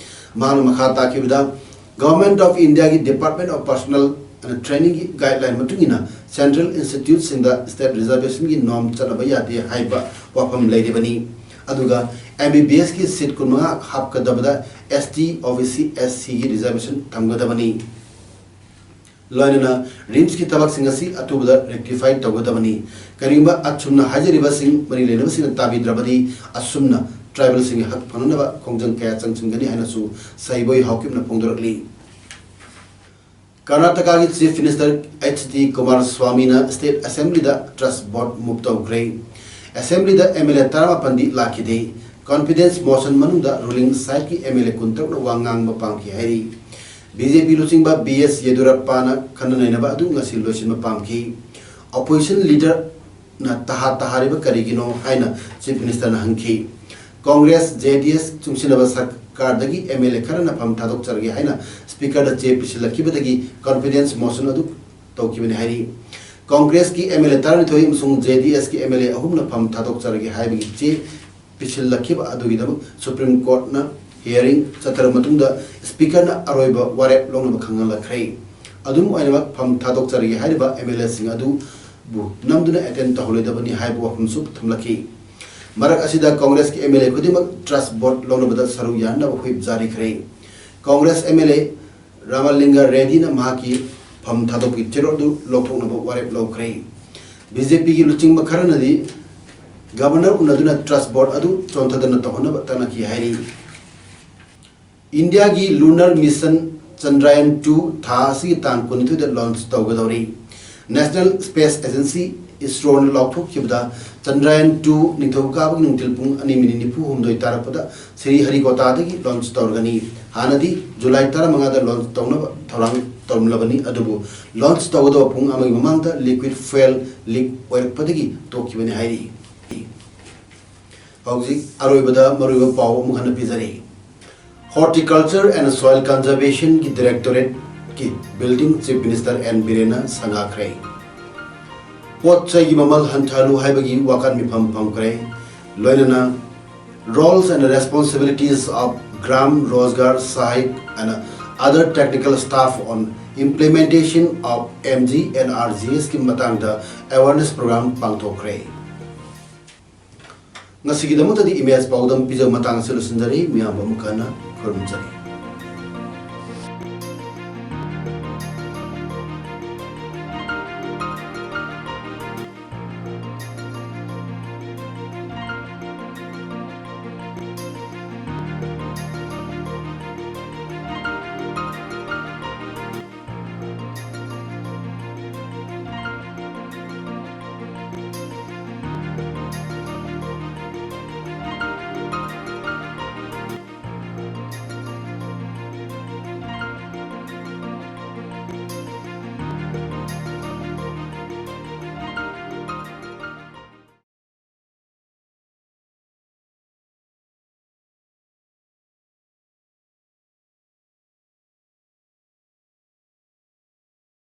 ꯃꯍꯥꯛꯅ ꯃꯈꯥ ꯇꯥꯈꯤꯕꯗ, Government of Indiaꯒꯤ Department of Personnel and Trainingꯒꯤ guideline ꯃꯇꯨꯡ ꯏꯟꯅ central instituteꯁꯤꯡꯗ state reservationꯒꯤ norm ꯆꯠꯅꯕ ꯌꯥꯗꯦ ꯍꯥꯏꯕ ꯋꯥꯐꯝ ꯂꯩꯔꯤꯕꯅꯤ꯫ ꯑꯗꯨꯒ M B B S ꯀꯤ seat ꯀꯨꯟꯃꯉꯥ ꯍꯥꯞꯀꯗꯕꯗ S T, O B C, S C ꯒꯤ reservation ꯊꯝꯒꯗꯕꯅꯤ꯫ ꯂꯣꯏꯅꯅ RIMS ꯀꯤ ꯊꯕꯛꯁꯤꯡ ꯑꯁꯤ ꯑꯊꯨꯕꯗ rectify ꯇꯧꯒꯗꯕꯅꯤ꯫ ꯀꯔꯤꯒꯨꯝꯕ ꯑꯁꯨꯝꯅ ꯍꯥꯏꯖꯔꯤꯕꯁꯤꯡ ꯃꯔꯤ ꯂꯩꯅꯕꯁꯤꯡꯅ ꯇꯥꯕꯤꯗ꯭ꯔꯕꯗꯤ ꯑꯁꯨꯝꯅ tribal ꯁꯤꯡꯒꯤ ꯍꯛ ꯐꯪꯅꯅꯕ ꯈꯣꯡꯖꯪ ꯀꯌꯥ ꯆꯪꯁꯤꯟꯒꯅꯤ ꯍꯥꯏꯅꯁꯨ ꯁꯩꯕꯣꯏ ꯍꯥꯎꯀꯤꯞꯅ ꯐꯣꯡꯗꯣꯔꯛꯂꯤ꯫ ꯀꯔꯅꯥꯇꯀꯥꯒꯤ Chief Minister H D Kumar ꯁ꯭ꯋꯥꯃꯤꯅ State Assembly ꯗ trust vote move ꯇꯧꯈ꯭ꯔꯦ꯫ Assembly the M L A ꯇꯔꯥꯃꯥꯄꯟꯗꯤ ꯂꯥꯛꯈꯤꯗꯦ꯫ Confidence motion ꯃꯅꯨꯡꯗ ruling side ꯀꯤ M L A ꯀꯨꯟꯇꯔꯨꯛꯅ ꯋꯥ ꯉꯥꯡꯕ ꯄꯥꯝꯈꯤ ꯍꯥꯏꯔꯤ꯫ B J P ꯂꯨꯆꯤꯡꯕ B S ꯌꯦꯗꯨꯔꯞꯄꯥꯅ ꯈꯟꯅ ꯅꯩꯅꯕ ꯑꯗꯨ ꯉꯁꯤ ꯂꯣꯏꯁꯤꯟꯕ ꯄꯥꯝꯈꯤ꯫ Opposition leader ꯅ ꯇꯍꯥ ꯇꯍꯥꯔꯤꯕ ꯀꯔꯤꯒꯤꯅꯣ ꯍꯥꯏꯅ Chief Minister ꯅ ꯍꯪꯈꯤ꯫ Congress, J D S ꯆꯨꯡꯁꯤꯜꯂꯕ ꯁꯔꯀꯥꯔꯗꯒꯤ M L A ꯈꯔꯅ ꯐꯝ ꯊꯥꯗꯣꯛꯆꯔꯒꯦ ꯍꯥꯏꯅ Speaker ꯗ ꯆꯦ ꯄꯤꯁꯤꯜꯂꯛꯈꯤꯕꯗꯒꯤ confidence motion ꯑꯗꯨ ꯇꯧꯈꯤꯕꯅꯤ ꯍꯥꯏꯔꯤ꯫ Congress ꯀꯤ M L A ꯇꯔꯥꯅꯤꯊꯣꯏ ꯑꯃꯁꯨꯡ J D S ꯀꯤ M L A ꯑꯍꯨꯝꯅ ꯐꯝ ꯊꯥꯗꯣꯛꯆꯔꯒꯦ ꯍꯥꯏꯕꯒꯤ ꯆꯦ ꯄꯤꯁꯤꯜꯂꯛꯈꯤꯕ ꯑꯗꯨꯒꯤꯗꯃꯛ Supreme Court ꯅ hearing ꯆꯠꯊꯔꯕ ꯃꯇꯨꯡꯗ Speaker ꯅ ꯑꯔꯣꯏꯕ ꯋꯥꯔꯦꯞ ꯂꯧꯅꯕ ꯈꯪꯍꯜꯂꯛꯈ꯭ꯔꯦ꯫ ꯑꯗꯨꯝ ꯑꯣꯏꯅꯃꯛ, ꯐꯝ ꯊꯥꯗꯣꯛꯆꯔꯒꯦ ꯍꯥꯏꯔꯤꯕ M L A ꯁꯤꯡ ꯑꯗꯨꯕꯨ ꯅꯝꯗꯨꯅ attend ꯇꯧꯍꯜꯂꯣꯏꯗꯕꯅꯤ ꯍꯥꯏꯕ ꯋꯥꯐꯝꯁꯨ ꯊꯝꯂꯛꯈꯤ꯫ ꯃꯔꯛ ꯑꯁꯤꯗ Congress ꯀꯤ M L A ꯈꯨꯗꯤꯡꯃꯛ trust vote ꯂꯧꯅꯕꯗ ꯁꯔꯨꯛ ꯌꯥꯅꯅꯕ whip ꯖꯥꯔꯤꯈ꯭ꯔꯦ꯫ Congress M L A Ramalinga ꯔꯦꯗꯤꯅ ꯃꯍꯥꯛꯀꯤ ꯐꯝ ꯊꯥꯗꯣꯛꯄꯒꯤ ꯆꯦꯔꯣꯜ ꯑꯗꯨ ꯂꯧꯊꯣꯛꯅꯕ ꯋꯥꯔꯦꯞ ꯂꯧꯈ꯭ꯔꯦ꯫ B J P ꯒꯤ ꯂꯨꯆꯤꯡꯕ ꯈꯔꯅꯗꯤ Governor ꯎꯅꯗꯨꯅ trust vote ꯑꯗꯨ ꯆꯣꯟꯊꯗꯅ ꯇꯧꯍꯟꯅꯕ ꯇꯥꯟꯅꯈꯤ ꯍꯥꯏꯔꯤ꯫ ꯏꯟꯗꯤꯌꯥꯒꯤ lunar mission Chandrayaan two ꯊꯥ ꯑꯁꯤꯒꯤ ꯇꯥꯡ ꯀꯨꯟꯅꯤꯊꯣꯏꯗ launch ꯇꯧꯒꯗꯧꯔꯤ꯫ National Space Agency, ISRO ꯅ ꯂꯥꯎꯊꯣꯛꯈꯤꯕꯗ, Chandrayaan two ꯅꯤꯡꯊꯧꯀꯥꯕꯒꯤ ꯅꯨꯡꯊꯤꯜ ꯄꯨꯡ ꯑꯅꯤ minute ꯅꯤꯐꯨ ꯍꯨꯝꯗꯣꯏ ꯇꯥꯔꯛꯄꯗ ꯁ꯭ꯔꯤꯍꯔꯤꯀꯣꯇꯥꯗꯒꯤ launch ꯇꯧꯔꯒꯅꯤ꯫ ꯍꯥꯟꯅꯗꯤ July ꯇꯔꯥꯃꯉꯥꯗ launch ꯇꯧꯅꯕ ꯊꯧꯔꯥꯡ ꯇꯧꯔꯝꯂꯕꯅꯤ, ꯑꯗꯨꯕꯨ launch ꯇꯧꯒꯗꯕ ꯄꯨꯡ ꯑꯃꯒꯤ ꯃꯃꯥꯡꯗ liquid fuel leak ꯑꯣꯏꯔꯛꯄꯗꯒꯤ ꯇꯣꯛꯈꯤꯕꯅꯤ ꯍꯥꯏꯔꯤ꯫ ꯍꯧꯖꯤꯛ ꯑꯔꯣꯏꯕꯗ ꯃꯔꯨꯑꯣꯏꯕ ꯄꯥꯎ ꯑꯃꯨꯛ ꯍꯟꯅ ꯄꯤꯖꯔꯤ꯫ Horticulture and Soil Conservation ꯒꯤ Directorate ꯀꯤ Building Chief Minister N ꯕꯤꯔꯦꯟꯅ ꯁꯪꯒꯥꯈ꯭ꯔꯦ꯫ ꯄꯣꯠ ꯆꯩꯒꯤ ꯃꯃꯜ ꯍꯟꯊꯍꯜꯂꯨ ꯍꯥꯏꯕꯒꯤ ꯋꯥꯀꯠ ꯃꯤꯐꯝ ꯐꯝꯈ꯭ꯔꯦ꯫ ꯂꯣꯏꯅꯅ Roles and Responsibilities of Gram Rozgar Sahayak and Other Technical Staff on Implementation of M G N R G S ꯀꯤ ꯃꯇꯥꯡꯗ awareness program ꯄꯥꯡꯊꯣꯛꯈ꯭ꯔꯦ꯫ ꯉꯁꯤꯒꯤꯗꯃꯛꯇꯗꯤ ꯏꯃꯦꯖ ꯄꯥꯎꯗꯝ ꯄꯤꯖꯕ ꯃꯇꯥꯡ ꯑꯁꯤꯗ ꯂꯣꯏꯁꯤꯟꯖꯔꯤ꯫ ꯃꯤꯌꯥꯝꯕ ꯑꯃꯨꯛ ꯍꯟꯅ ꯈꯨꯔꯨꯝꯖꯔꯤ꯫